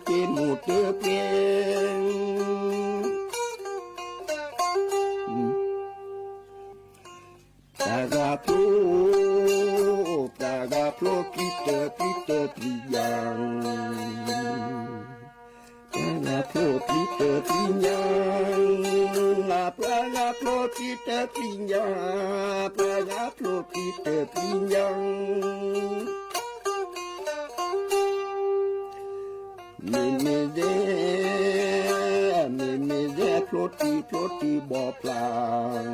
ကဲမိၢ်တပှဲၤ ပှၤဂၤဖျိ, ပှၤဂၤဖျိပျံၤတၢ်ပျံၤတၢ်ပျံၤယၤ, ပှၤဂၤဖျိပျံၤတၢ်ပျံၤယၤ, ပှၤဂၤဖျိပျံၤတၢ်ပျံၤယၤ, ပှၤဂၤဖျိပျံၤတၢ်ပျံၤယၤ. မ့မ့ၢ်ဒဲ, မ့မ့ၢ်ဒဲဖျိတံၢ်ဖျိတံၢ်ဘီဖျါ,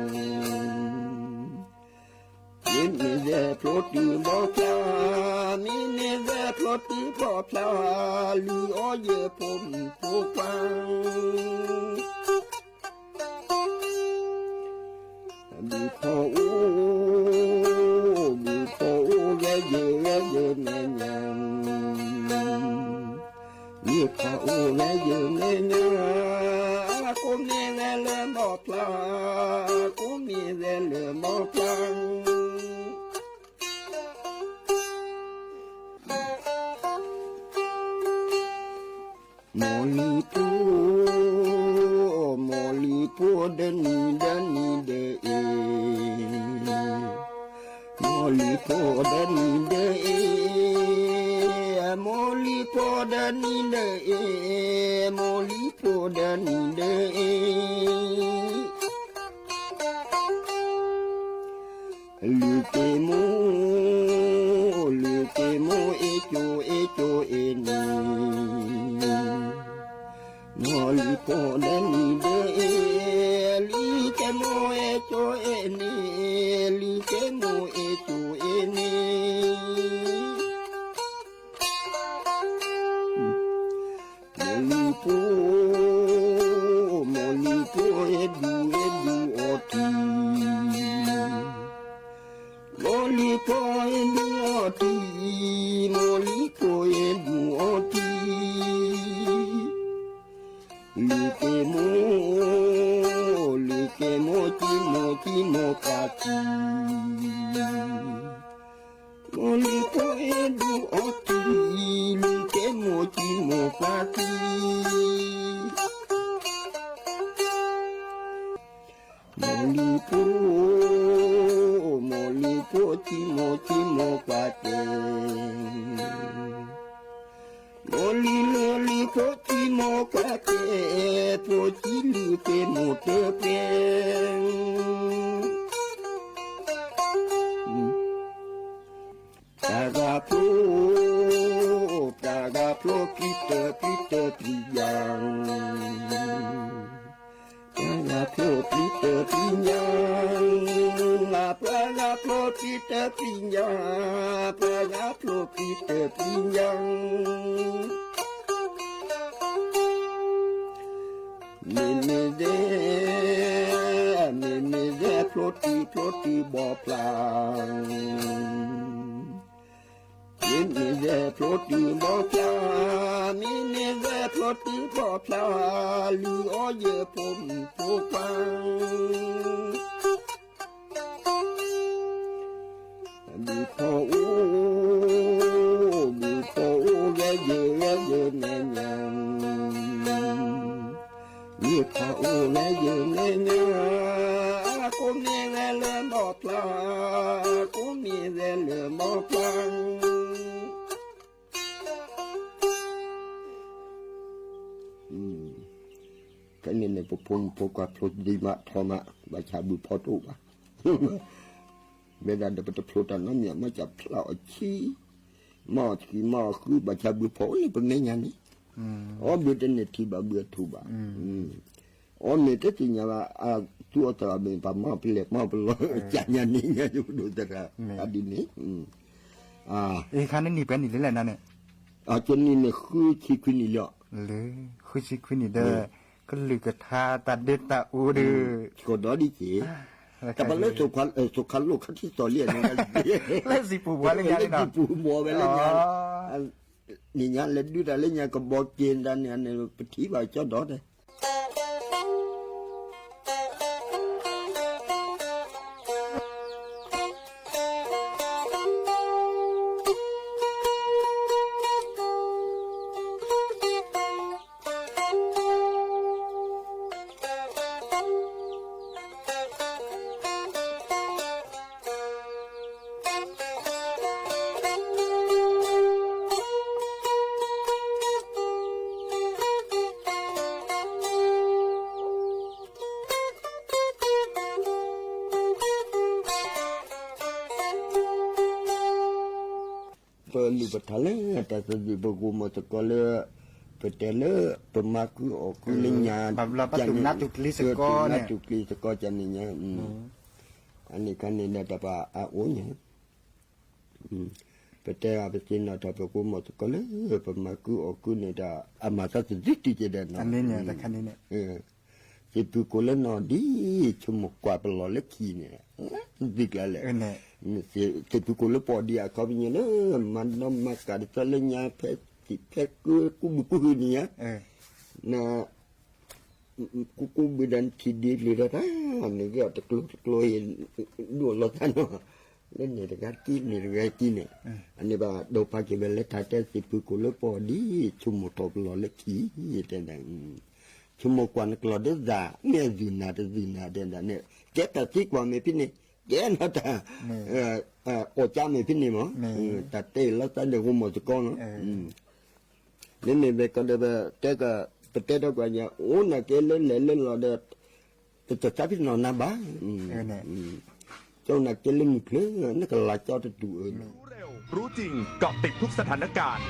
မ့မ့ၢ်ဒဲဖျိတံၢ်ဘီဖျါ, မ့မ့ၢ်ဒဲဖျိတံၢ်ဘီဖျါ, လုၢ်အီၣ်ယဲၢ်ဖိမုၣ်ဖိခွါ ဘုဖီအိၣ်, ဘုဖီအိၣ်ဝဲယဲၢ်ဝဲယဲၢ်မဲာ်ညါ, ဘုဖီအိၣ်ဝဲယဲၢ်မဲာ်ညါ, ကိးမ့ၢ်ဝဲလၢဘီဖျါ, ကိးမ့ၢ်ဝဲလၢဘီဖျါ. မိၢ်လံၤဖိ, မိၢ်လံၤဖိဒီနံၤဒီနံၤဒီးအ့ၣ်, မိၢ်လံၤဖိဒီနံၤဒီးအ့ၣ်, မိၢ်လံၤဖိဒီနံၤဒီးအ့ၣ်, မိၢ်လံၤဖိဒီနံၤဒီးအ့ၣ်. လုၢ်က့ၤမိၢ်, လုၢ်က့ၤမိၢ်အဲၣ်ကၠိအဲၣ်ကၠိအဲၣ်န့ၣ်, မိၢ်လံၤဖိဒီနံၤဒီးအ့ၣ်, လုၢ်က့ၤမိၢ်အဲၣ်ကၠိအဲၣ်န့ၣ်, လုၢ်က့ၤမိၢ်အဲၣ်ကၠိအဲၣ်န့ၣ်. မိၢ်လံၤဖိ, မိၢ်လံၤဖိအဲၣ်ဒူအဲၣ်ဒူအီၤထံ, မိၢ်လံၤဖိအဲၣ်ဒူအီၤထံ, မိၢ်လံၤဖိအဲၣ်ဒူအီၤထံ. လုၢ်က့ၤမိၢ်, လုၢ်က့ၤမိၢ်ကံမိၢ်ကံမိၢ်ပှၢ်ထံ, မိၢ်လံၤဖိအဲၣ်ဒူအီၤထံ, လုၢ်က့ၤမိၢ်ကံမိၢ်ပှၢ်ထံ. မိၢ်လံၤဖိ, မိၢ်လံၤဖိကံမိၢ်ကံမိၢ်ပှၢ်တဲ, မိၢ်လံၤလၢလံၤဖိကံမိၢ်ပှၢ်တဲ, ဖိကံလုၢ်က့ၤမိၢ်တပှဲၤ. ပှၤဂၤဖျိ, ပှၤဂၤဖျိပျံၤတၢ်ပျံၤတၢ်ပျံၤယၤ, ပှၤဂၤဖျိပျံၤတၢ်ပျံၤယၤ, ပှၤဂၤဖျိပျံၤတၢ်ပျံၤယၤ, ပှၤဂၤဖျိပျံၤတၢ်ပျံၤယၤ. မ့မ့ၢ်ဒဲ, မ့မ့ၢ်ဒဲဖျိတံၢ်ဖျိတံၢ်ဘီဖျါ, မ့မ့ၢ်ဒဲဖျိတံၢ်ဘီဖျါ, မ့မ့ၢ်ဒဲဖျိတံၢ်ဘီဖျါ, လုၢ်အီၣ်ယဲၢ်ဖိမုၣ်ဖိခွါ ဘုဖီအိၣ်, ဘုဖီအိၣ်ဝဲယဲၢ်ဝဲယဲၢ်မဲာ်ညါ, ခီအိၣ်ဝဲယမဲာ်ညါ, ကိးမံၤဝဲလၢဘီၣ်ပျၢ်, ကိးမံၤဝဲလၢဘီၣ်ပျၢ်. ခဲန့ၣ်န့ၣ် ပဖိမုၣ်ဖိခွါဖျိဒံးမးထီမး ဘၣ်ဆၣ်ဘုဖီတအိၣ်ဘၣ်. မ့ၢ်ဒၣ်ဒီးပတဖျိတၢ်နီတမံၤ မ့ၢ်ကဖျါအီၤဆံ, မၤအီၤဆံမၤအီၤဃု ဘၣ်ဆၣ်ဘုဖီအိၣ်လၢပမဲာ်ညါန့ၣ်, အီဘုတန့ၢ်ထံၣ်ဘၣ်ဘုအထူၣ်ဘၣ်. အီမ့ၢ်တသ့ၣ်ညါဘၣ် အသူအီၤသရၣ်မ့ၢ်ပှၤမၤပလဲၤမၤပလီၤ ကၢ်ညါန့ၣ်ညါယဒိၣ်သရၣ် အဒ်န့ၣ် အခါန့ၣ်နံၣ်ပှဲၤနံၣ်လဲၣ်လဲၣ်နၤန့ၣ်, အကနံၣ်န့ၣ်ဃုဆံခွံနံၣ်လီၤ. ဃုဆံခွံနံၣ်ဒီး ကလုၢ်ကထါတၢ်ဒ့တၢ်အူဒီး ကီၢ်ဒီဒ်က့ၤ, တၢ်ပလၢ သိခါလိၣ်ခါထံသီၣ်လံန့ၣ်, လၢစံာ်ပူၤဘှီလၢညါန့ၣ်နီၤ, လၢစံာ်ပူၤဘှီဝဲလၢညါ, န့ၣ်ညါလဲၤဒုးတၢ်လၢညါကဘီက့ၤဒၣ်န့ၣ်န့ၣ် ပထံၣ်ဘၣ်ကၠီဒီတဲ ပလုၢ်ပထါလၢတၢ်သဒံး ပဂိၢ်မီၢ်သကိးလၢ ပတဲလၢ ပမၤကုအီၣ်ကုလၢညါ, ပတူၢ်နးတူၢ်ကျံၤသကိးန့ၣ်, အန့ၣ် ခါန့ၣ်ဒီးတၢ်ပာ်အအိၣ်န့ၣ် ပတဲအပသ့ၣ်နီၣ်ထီၣ် ပဂိၢ်မီၢ်သကိးလၢ ပမၤကုအီၣ်ကုန့ၣ်ဒီး အမၤသးသဒံးတံၢ်က့ၤဒီးနီၤ, သ့ၣ်ဖုကိးလၢနီၢ်ဒံး ဆိကမိၣ်ကွၢ်ပလီၢ်လၢခံန့ၣ်, သဒံးကျါလဲၣ်, သ့ၣ်ဖုကိးလၢပီၣ်ဒံး အခီပညီလၢ မၤဒီးမၤကၢ်ဒ်သိးလၢညါ ဖဲသံၣ်ဖဲကု ကူဘုးကူဟုန့ၣ်ညါ, န ကူကူဘုးဒီးနထံၣ်ဒ်လံာ်ဒီးတၢ် နဂ့ၢ်အီၤတကျိၤတကျိၤအံၤ ဒိၣ်လီၤသးနီၤ, လၢန့ၣ်တဂၤတကံၢ် န့ၣ်တဂၤတကံၢ်န့ၣ်, အန့ၣ်ဘၣ်ဒိဖးက့ၤဝဲလၢတၢ်တဲသ့ၣ်ဖုကိးလၢပီၣ်ဒံး ဆိကမိၣ်ထီၣ်ပလီၢ်လၢခံ, တဲဒၣ် ဆိကမိၣ်ကွၢ်နကျိာ်ဒ်သး မ့ၢ်အဒုၣ်နၤတဒုၣ်နၤတဲဒၣ်န့ၣ် ကဲတၢ်သံကွၢ်မ့ၢ်ဖဲန့ၣ် ကဲနီၤတၢ် အီၣ်ကၢ်မ့ၢ်ဖဲန့ၣ်မး, တၢ်တဲလီၤသးဒီးဂိၢ်မီၢ်သကိးနီၤ, မ့မ့ၢ်ဘၣ်ကီးဒီး ပတဲထီၣ်ကွၢ်ညါ အိၣ်နာ်က့လၢလဲၤလၢလီၤဒီး တသးဖဲနီၢ်နၤဘၣ်, ကၠီနာ်က့လၢမုၢ်ချၢ နကလၤကၠီတတူၢ်အၢန့ၣ် รู้เร็ว รู้จริง เกาะติดทุกสถานการณ์